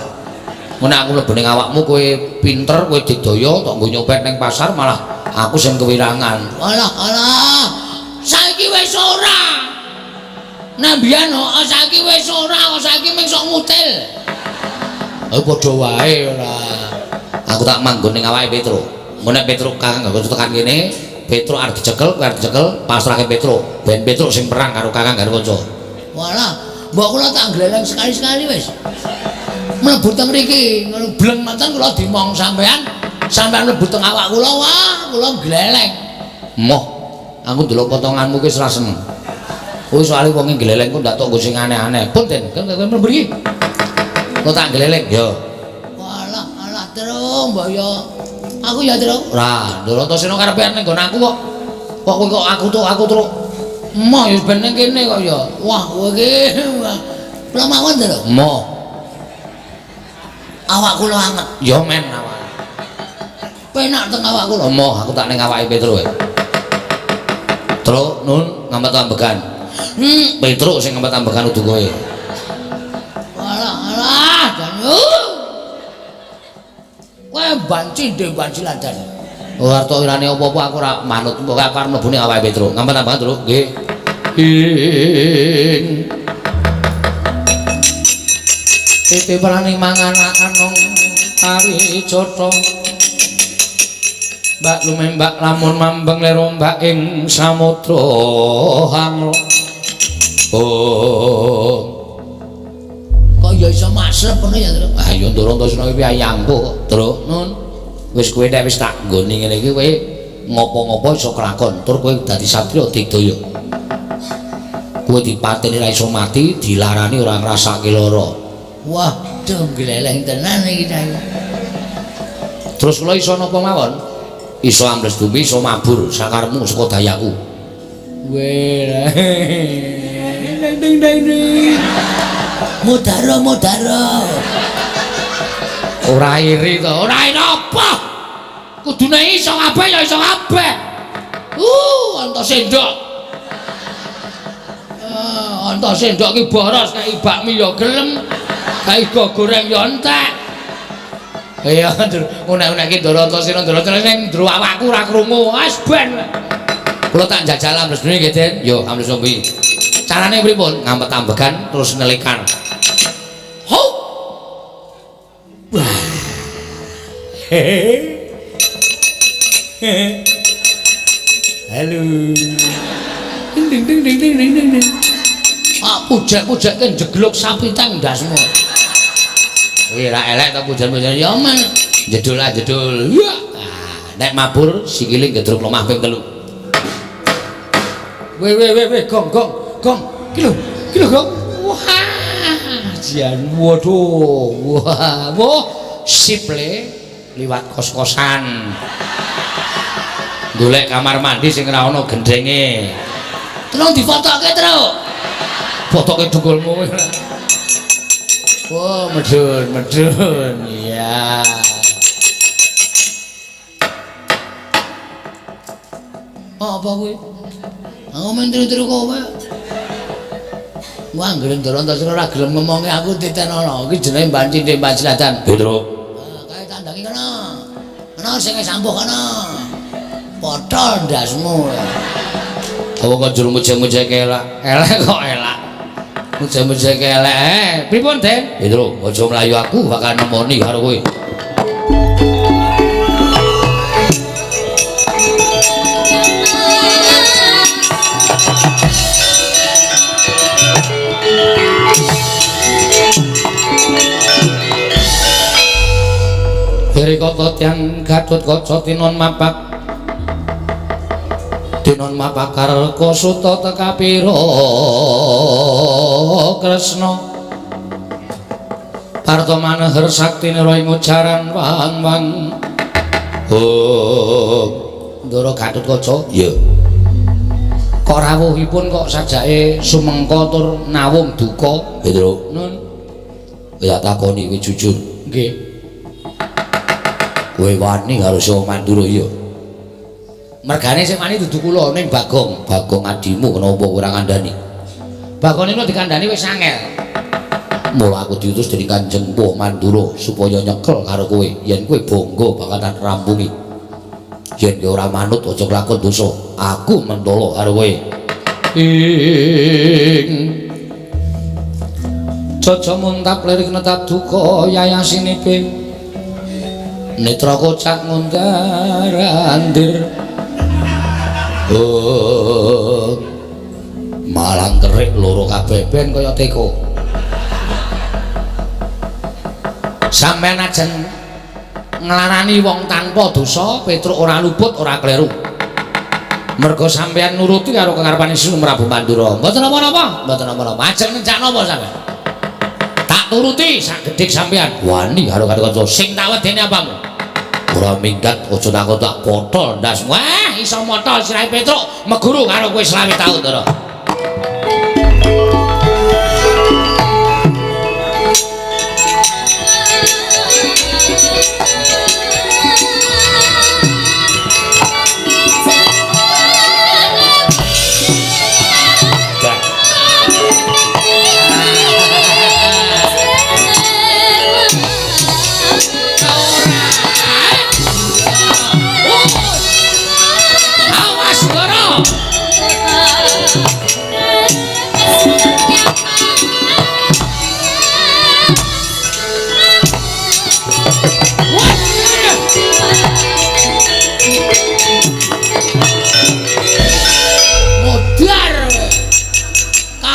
Mun aku mlebu ning awakmu kowe pinter, kowe digdaya tok nggo nyopet ning pasar malah aku sing kewirangan. Alah, alah. Saiki wis ora. Nek mbiyen kok saiki wis ora, kok saiki mung sok ngutil. Aku padha wae ora. Aku tak manggon ning awake Petruk. Engko nek Petruk Kakang Garwaca tekan kene, Petruk arep dicekel, kowe arep dicekel, pasrahke Petruk. Ben Petruk sing perang karo Kakang Garwaca. Walah, mbok kula tak gleleng sekali-sekali wis. Mlebu teng mriki, ngono bleng ngoten kula dimong sampean, sampean mlebu teng awak kula, wah, kula gleleng. Moh, aku ndelok potonganmu ki wis ra seneng. Kuwi soalé wonge gleleng ku ndak tok nggo sing aneh-aneh. Punten, kowe mlebu mriki. Kok tak gleleng? Ya. Walah, alah, Tru, mbok ya. Aku ya, Tru. Ora, Ndoro Antasena karepe ning nggon aku kok. Kok kowe kok aku tok, aku truk. Moh ya ben ning kene kok ya. Wah, kowe iki. Kula mawon, Tru. Moh. Awak kula anget. Ya men awak. Penak teng awak kula. Moh, aku tak ning awake Petruk. Truk nun ngamet ambegan. Petruk sing ngamet ambegan udu kowe. Alah, alah, janu. Kowe banci ndek banci landan. Ora tok irane apa-apa aku ora manut. Pokoke aku arep mlebu ning awake Petruk. Ngamet ambegan, Truk. Nggih. Ing titi prani mangan anong tari jotho. Mbak lumembak lamun mambeng lerombak ing samudra hang. Oh. Kok ya iso maslep ngono ya, Truk? Ah ya Ndara Antasena iki ayangku kok, Truk. Nun. Wis kowe nek wis tak nggoni ngene iki kowe ngopo-ngopo iso kelakon, tur kowe dadi satriya digdaya. Kowe dipateni ra iso mati, dilarani ora ngrasake lara. Wah, duh gleleng tenan iki ta. Terus kula iso napa mawon? Iso ambles bumi, iso mabur sakarepmu saka dayaku. Weh. Ding ding ding. Mudara mudara. Ora iri to, ora iri apa? Kudune iso kabeh ya iso kabeh. Anta sendok. Anta sendok ki boros kaya bakmi ya gelem, kaya go goreng ya entek. Iya, unek-unek ki Ndara Antasena, Ndara Antasena ning njero awakku ora krungu. Wis ben. Kula tak njajal ambles bumi nggih, Den. Yo, ambles bumi. Carane pripun? Ngampet ambegan terus nelikan. Ho. Wah. Halo. Ding ding ding ding ding ding ding. Ah, pujek-pujekke njegluk sapi tang ndasmu. Kuwi ra elek to pujan-pujan ya men. Jedul ah jedul. Wah. Nek mabur sikile gedruk lemah ping 3. Weh weh weh weh gong gong gong. Ki lho, ki lho gong. Wah, jan waduh. Wah, wah sip le liwat kos-kosan. Golek kamar mandi sing ora ana gendenge. Tolong difotoke, Truk. Fotoke dengkulmu. Wah, medun, medun. Iya. Apa kuwi? Aku men tiru-tiru kowe. Wah, anggere Ndara Antasena ora gelem ngomongi aku titenono. Iki jenenge Mbah Cindhe Mbah Jeladan. Petro. Ah, kae tandangi kono. Kono sing sambuh kono. Potol ndasmu. Apa kok jur mujeng-mujeng elak? Elek kok elak. Mujeng-mujeng elek. Pripun, Den? Petro, aja mlayu aku bakal nemoni karo kowe. Kata tiang Gatut Kaca tinon mapak tinon mapakar kasuta tekapira Kresna Parta maneher sakti nira ing ujaran wang-wang. Oh, Ndara Gatut Kaca. Iya. Kok rawuhipun kok sajake sumengka tur nawung duka? Petro. Nun. Ya takoni kowe jujur. Nggih. Kowe wani karo Sawa Mandura iya. Mergane sing wani dudu kula ning Bagong, Bagong adimu kenapa ora ngandani? Bagong niku dikandani wis angel. Mula aku diutus dening Kanjeng Mpu Mandura supaya nyekel karo kowe yen kowe bangga bakal tak rampungi. Yen kowe ora manut aja kelakon dosa, aku mentolo karo kowe. Ing Caca muntap lirik netap duka yayasinipe netra kocak ngundar andir. Oh, malang kerik loro kabeh ben kaya teko. Sampeyan ajeng nglarani wong tanpa dosa, Petruk ora luput ora kleru. Merga sampeyan nuruti karo kekarepane Sri Prabu Mandura. Mboten napa-napa, mboten napa-napa. Ajeng nenjak napa sampeyan? Tak turuti sak gedhik sampeyan. Wani karo kanca sing tak wedeni apamu? Ora minggat aja takon tak potol ndasmu. Wah, iso motol sirahe Petruk meguru karo kowe 25 taun, Ndara.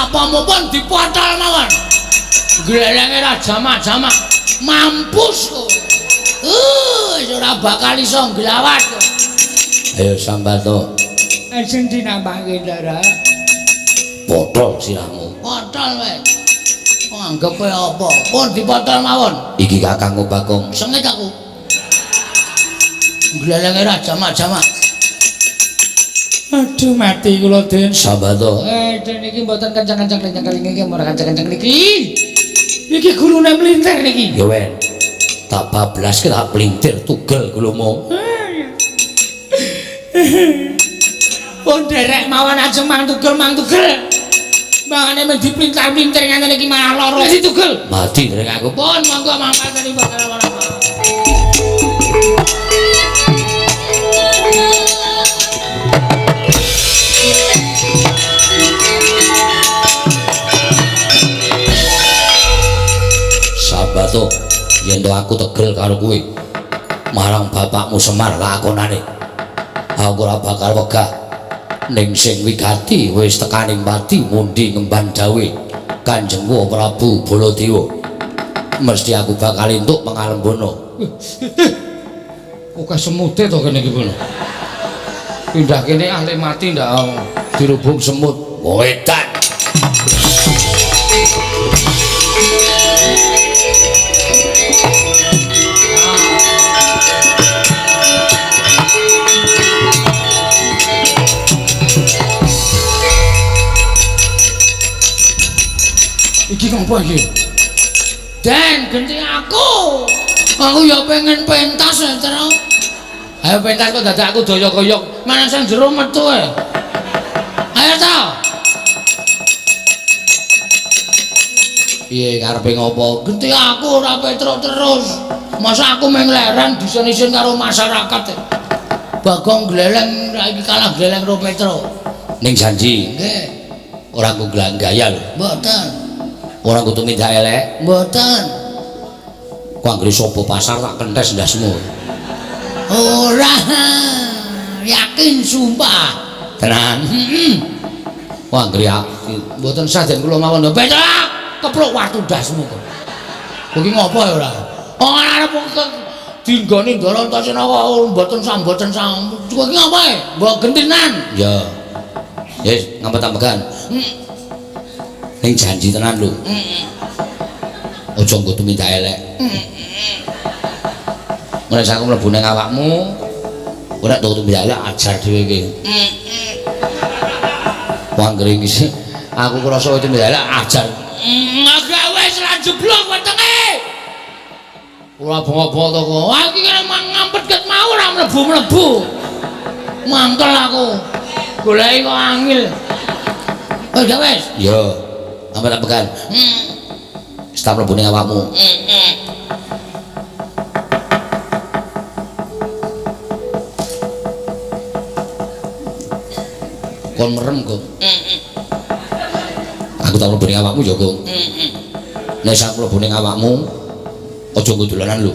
Napa-mupun dipotol mawon. Glelenge ra jamak-jamak. Mampus kowe. Wis ora bakal iso nglawat. Ayo Sambato. Ajeng dinampake, Ndara. Potol sirahmu. Potol wae. Anggepe apa? Pun dipotol mawon. Iki Kakangku Bagong. Sengit aku. Glelenge ra jamak-jamak. Aduh mati kula, Den. Sambato. Den iki mboten kenceng-kenceng nyekel iki ora kenceng-kenceng niki. Niki gulune mlintir niki. Ya wen. Tak bablaske tak plintir tugel gulumu. Pun derek mawon ajeng mang tugel mang tugel. Mangane men diplintar-plintir ngene iki malah lara. Wis ditugel. Mati derek aku. Pun monggo mangkateni bakal ora. Sambato, yen to aku tegel karo kowe marang bapakmu Semar lakonane. Aku ora bakal wegah. Ning sing wigati wis tekaning pati mundi ngemban dawe Kanjengku Prabu Baladewa. Mesti aku bakal entuk pangalembana. Oke semute to kene iki pun. Pindah kene ahli mati ndak dirubung semut. Wong edan. Iki ngopo iki? Den, genti aku. Aku ya pengen pentas ya, Tru. Ayo pentas kok dadak aku doyok-doyok. Mana sing jero metu e. Ayo ta. Piye karepe ngopo? Genti aku ora petruk terus. Masa aku mung leren disen-isen karo masyarakat. Bagong gleleng iki kalah gleleng karo Petruk. Ning janji. Nggih. Ora ku gaya lho. Mboten. Ora kudu mindak elek. Mboten. Ku anggere sapa pasar tak kentes ndasmu. Ora. Yakin sumpah. Tenan. Heeh. Ku anggere mboten sah den kula mawon. Petruk, kepluk watu ndasmu kok. Kowe iki ngopo ya ora? Ora arep dinggoni Ndara Antasena kok mboten sah mboten sah. Kowe iki ngopo e? Mbok gentinan. Ya. Wis ngampet-ampegan. Ning janji tenan lho. Aja nggo tumindak elek. Nek aku mlebu ning awakmu, ora tok tumindak elek ajar dhewe iki. Wong anggere iki aku krasa tumindak elek ajar. Agak wis ra jeblok wetenge. Ora bongok-bongok to kok. Wah iki kene ngampet ket mau ora mlebu-mlebu. Mangkel aku. Goleki kok angil. Oh ya wis. Ya. Ampet-ampegan. Wis tak mlebu ning awakmu. Kon merem kok. Aku tak mlebu ning awakmu ya, Gong. Nek sak mlebu ning awakmu aja nggo dolanan lho.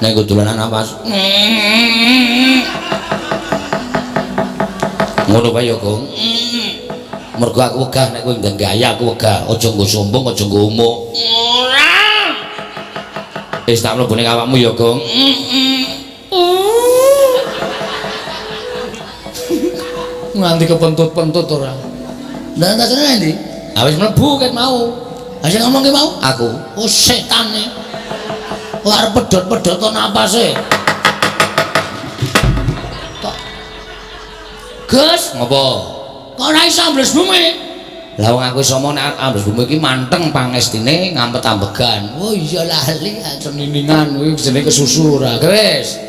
Nek nggo dolanan awas. Ngono wae ya, Gong. Mergo aku wegah nek kowe ndang gaya aku wegah. Aja nggo sombong, aja nggo umuk. Ora. Wis tak mlebu ning awakmu ya, Gong. Nganti kepentut-pentut ora. Lah tasane endi? Ha wis mlebu ket mau. Ha sing ngomong ki mau? Aku. Oh setane. Kok arep pedhot-pedhoto napase. Kok Gus, ngopo? Kok ora iso ambles bumi? Lah wong aku iso nek ambles bumi iki manteng pangestine ngampet ambegan. Oh iya lali ceniningan kuwi jenenge kesusu ora. Wis.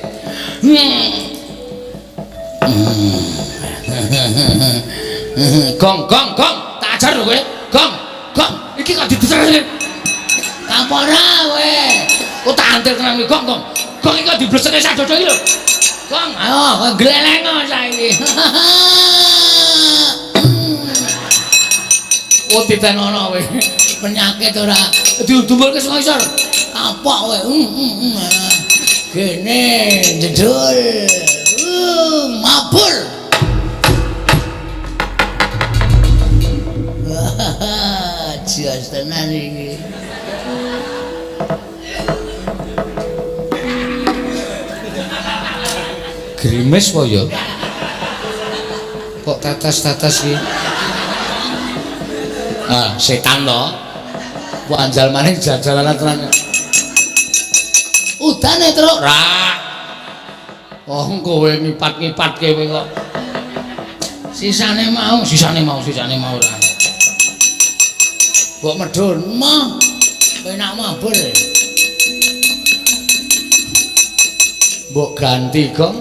Gong gong gong, tak ajar lho kowe. Gong, gong, iki kok dideser. Kampora kowe. Kok tak antir tenan iki gong gong. Gong iki kok dibleseke sak dodo iki lho. Gong, ayo gleleng saiki. Oh titenono kowe. Penyakit ora diudumbulke saka isor. Kapok kowe. Gene jedul. Mabur. Tetes tenan iki. Grimes po ya? Kok tetes-tetes iki? Ah, setan to. Wanjal maning jajalanan tenan. Udane, Truk. Ra. Oh, kowe ngipat-ngipatke kowe kok. Sisane mau, sisane mau, sisane mau ora. Mbok medhun, mah. Penak mabur. Mbok ganti, Gong.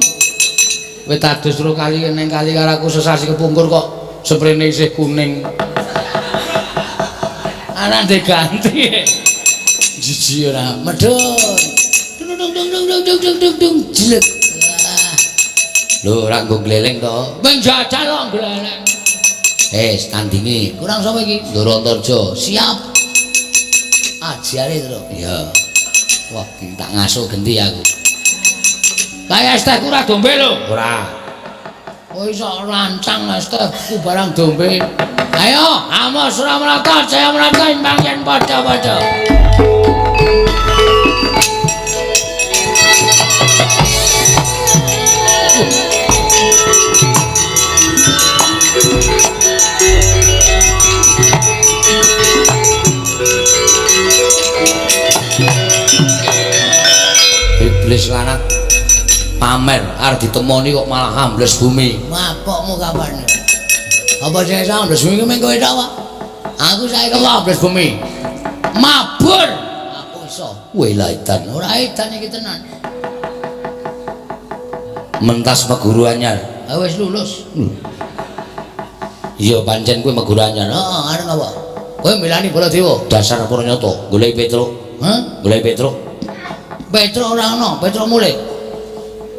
Wit adus ro kali ning kali karo aku sesasi kepungkur kok sprene isih kuning. Ana diganti. Jiji ora medhun. Dung dung dung dung dung dung dung dung jelek. Lho ora nggo gleleng to. Wing jajal kok gleleng. Tandinge kurang sapa iki? Ndoro Antarja. Siap. Ajare, Tru. Iya. Wah, iki tak ngasuh genti aku. Kae es tehku ora dombe lho. Ora. Oh iso rancang es tehku barang dombe. Ayo, amos ora mrata, jaya mrata imbang yen padha-padha. Iblis lanat pamer arep ditemoni kok malah ambles bumi. Mapokmu kapan? Apa sing iso ambles bumi mung kowe tok, Pak? Aku saiki kok ambles bumi. Mabur. Aku iso. Weh edan. Ora edan iki tenan. Mentas meguru anyar. Ha wis lulus. Iya pancen kowe meguru anyar. Heeh, arep apa? Kowe milani Baladewa. Dasar Pranyata, golek Petruk. Hah? Golek Petruk. Petruk ora ono, Petruk mulih.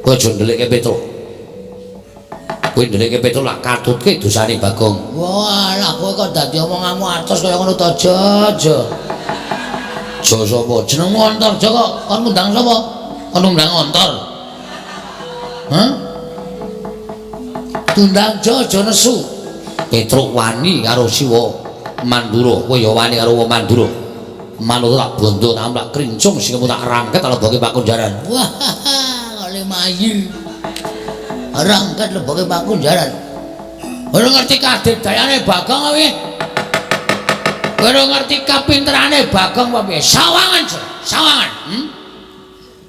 Kowe aja ndelikke Petruk. Kowe ndelikke Petruk lak katutke dosane Bagong. Wah, lah kowe kok dadi omonganmu atos kaya ngono to, Jojo. Jo sapa? Jenengmu Antarja kok kon ngundang sapa? Kon ngundang Antar. Hah? Tundang Jojo nesu. Petruk wani karo Siwa Mandura, kowe ya wani karo wong Mandura. Manut tak bondo tak tak krincung sing tak rangket leboke pakunjaran. Wah, kok mayu. Rangket leboke pakunjaran. Ora ngerti kadidayane Bagong apa piye? Ora ngerti kapinterane Bagong apa piye? Sawangan, sawangan.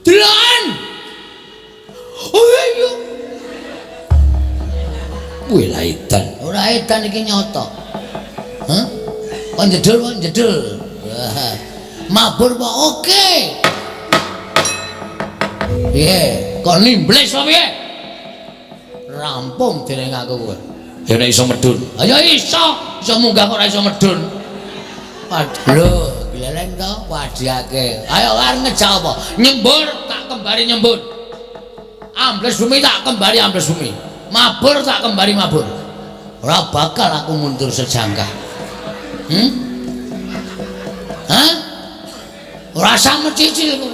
Deloken. Oh iya. Wih lah edan. Ora edan iki nyata. Hah? Kon jedul, kon jedul. Mabur apa oke? Piye? Kok nimbles apa piye? Rampung dereng aku kowe. Ya nek iso medhun. Ayo iso, iso munggah kok ora iso medhun. Lho, gleleng to wadiake. Ayo arep ngejak apa? Nyembur tak kembari nyembur. Ambles bumi tak kembari ambles bumi. Mabur tak kembari mabur. Ora bakal aku mundur sejangkah. Hah? Ora usah mecicil kowe.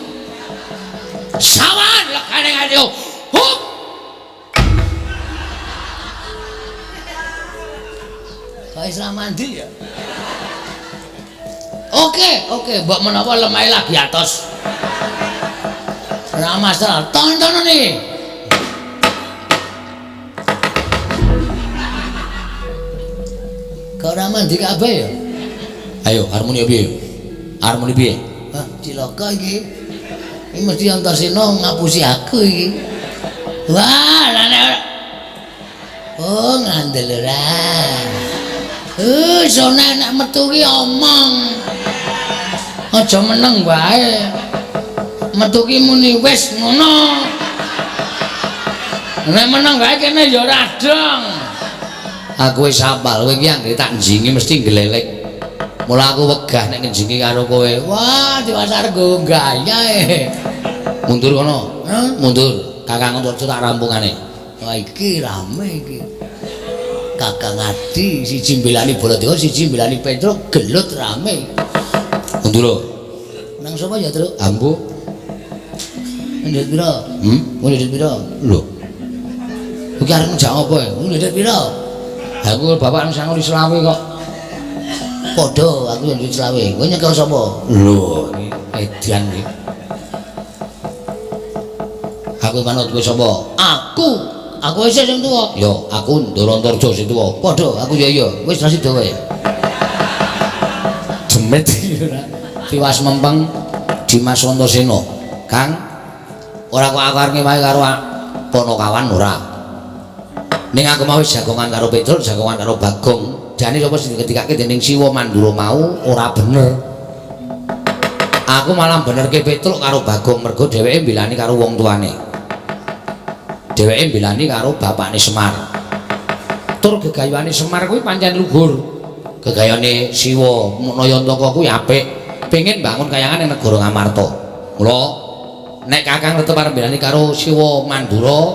Sawan lekane ngene. Hup. Kok isra mandi ya? Oke, oke, mbok menawa lemahe lagi atos. Ora masalah. Tontonan iki. Kok ora mandi kabeh ya? Ayo, harmoni piye? Harmoni piye? Hah, cilaka iki. Iki mesti Antasena ngapusi aku iki. Wah, lah nek ora. Oh, ngandel ora. Sone nek metu ki omong. Aja meneng wae. Metu ki muni wis ngono. Nek meneng wae kene ya ora dong. Aku wis hafal, kowe iki anggere tak njingi mesti glelek. Mula aku wegah nek njingi karo kowe. Wah, diwasar nggo gaya e. Mundur kono. Hah? Mundur. Kakang Antarja tak rampungane. Wah, iki rame iki. Kakang Adi siji mbelani Baladewa, siji mbelani Petruk, gelut rame. Mundur. Nang sapa ya, Truk? Ambu. Ndhit pira? Ndhit pira? Lho. Iki arep ngejak apa ya? Ndhit pira? Aku bapak nang sanguri selawe kok. Padha aku yo duwe selawe. Kowe nyekel sapa? Lho, iki edan iki. Aku manut kowe sapa? Aku. Aku isih sing tuwa. Ya, aku Ndara Antarja sing tuwa. Padha, aku ya iya. Wis ra sida kowe. Jemet iki ora. Tiwas mempeng Dimas Antasena. Kang, ora kok aku arep ngewahi karo Panakawan ora. Ning aku mau jagongan karo Petruk, jagongan karo Bagong. Jane sapa sing diketikake dening Siwa Mandura mau ora bener. Aku malah benerke Petruk karo Bagong mergo dheweke mbelani karo wong tuane. Dheweke mbelani karo bapakne Semar. Tur gegayuhane Semar kuwi pancen luhur. Gegayane Siwa Nayantaka kuwi apik. Pengen bangun kayangan ning negara Ngamarta. Mula nek Kakang tetep arep mbelani karo Siwa Mandura,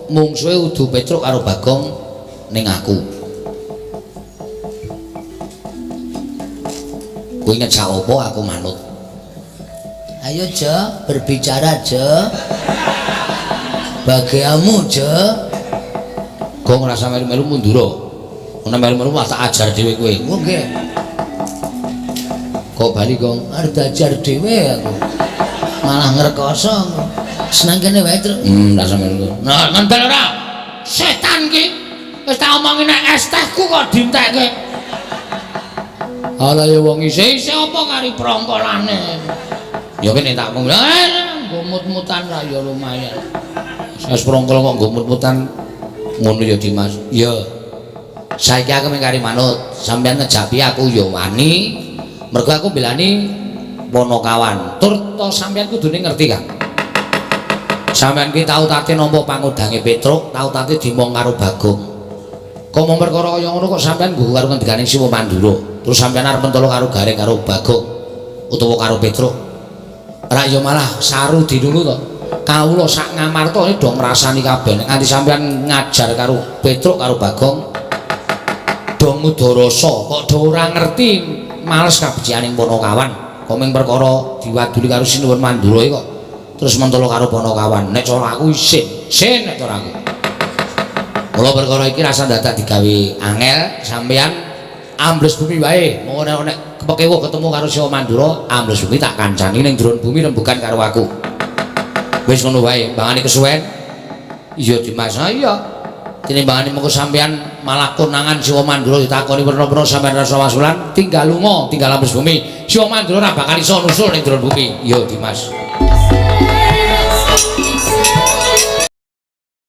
mungsuhe udu Petruk karo Bagong ning aku. Kowe ngejak apa aku manut. Ayo Jo, berbicara Jo. Bagiamu Jo. Gong rasa melu-melu mundura. Ana melu-melu wah tak ajar dhewe kowe. Nggih. Kok bali Gong? Arep diajar dhewe aku. Malah ngrekoso. Seneng kene wae, Truk. Rasa melu. Nah, ngendel ora? Setan ki. Wis tak omongi nek es tehku kok dientekke. Ala ya wong isih-isih apa kari prongkolane. Ya kene tak mung nggo mut-mutan ra ya lumayan. Wis prongkol kok nggo mut-mutan ngono ya Dimas. Ya. Saiki aku mung kari manut, sampeyan ngejapi aku ya wani. Mergo aku mbelani Panakawan. Tur to sampeyan kudune ngerti, Kang. Sampeyan ki tau tate nampa pangodange Petruk, tau tate dimong karo Bagong. Kok mung perkara kaya ngono kok sampeyan nggo karo ngendikane Siwa Mandura. Terus sampeyan arep mentolo karo Gareng karo Bagong utawa karo Petruk. Ora ya malah saru dinulu to. Kawula sak Ngamarta do ngrasani kabeh. Nek nganti sampeyan ngajar karo Petruk karo Bagong do ngudarasa, kok do ora ngerti males kabecikaning Panakawan. Kok mung perkara diwaduli karo Sinuwun Mandura iki kok terus mentolo karo Panakawan. Nek cara aku isin, sin nek cara aku. Mula perkara iki rasa dadak digawe angel, sampeyan ambles bumi wae. Monggo nek kepekewuh ketemu karo Siwa Mandura, ambles bumi tak kancani ning jero bumi rembugan karo aku. Wis ngono wae, mbangane kesuwen. Iya Dimas, iya. Tinimbangane mengko sampeyan malah konangan Siwa Mandura ditakoni werna-werna sampeyan rasa wasulan, tinggal lunga, tinggal ambles bumi. Siwa Mandura ora bakal iso nusul ning jero bumi. Iya Dimas.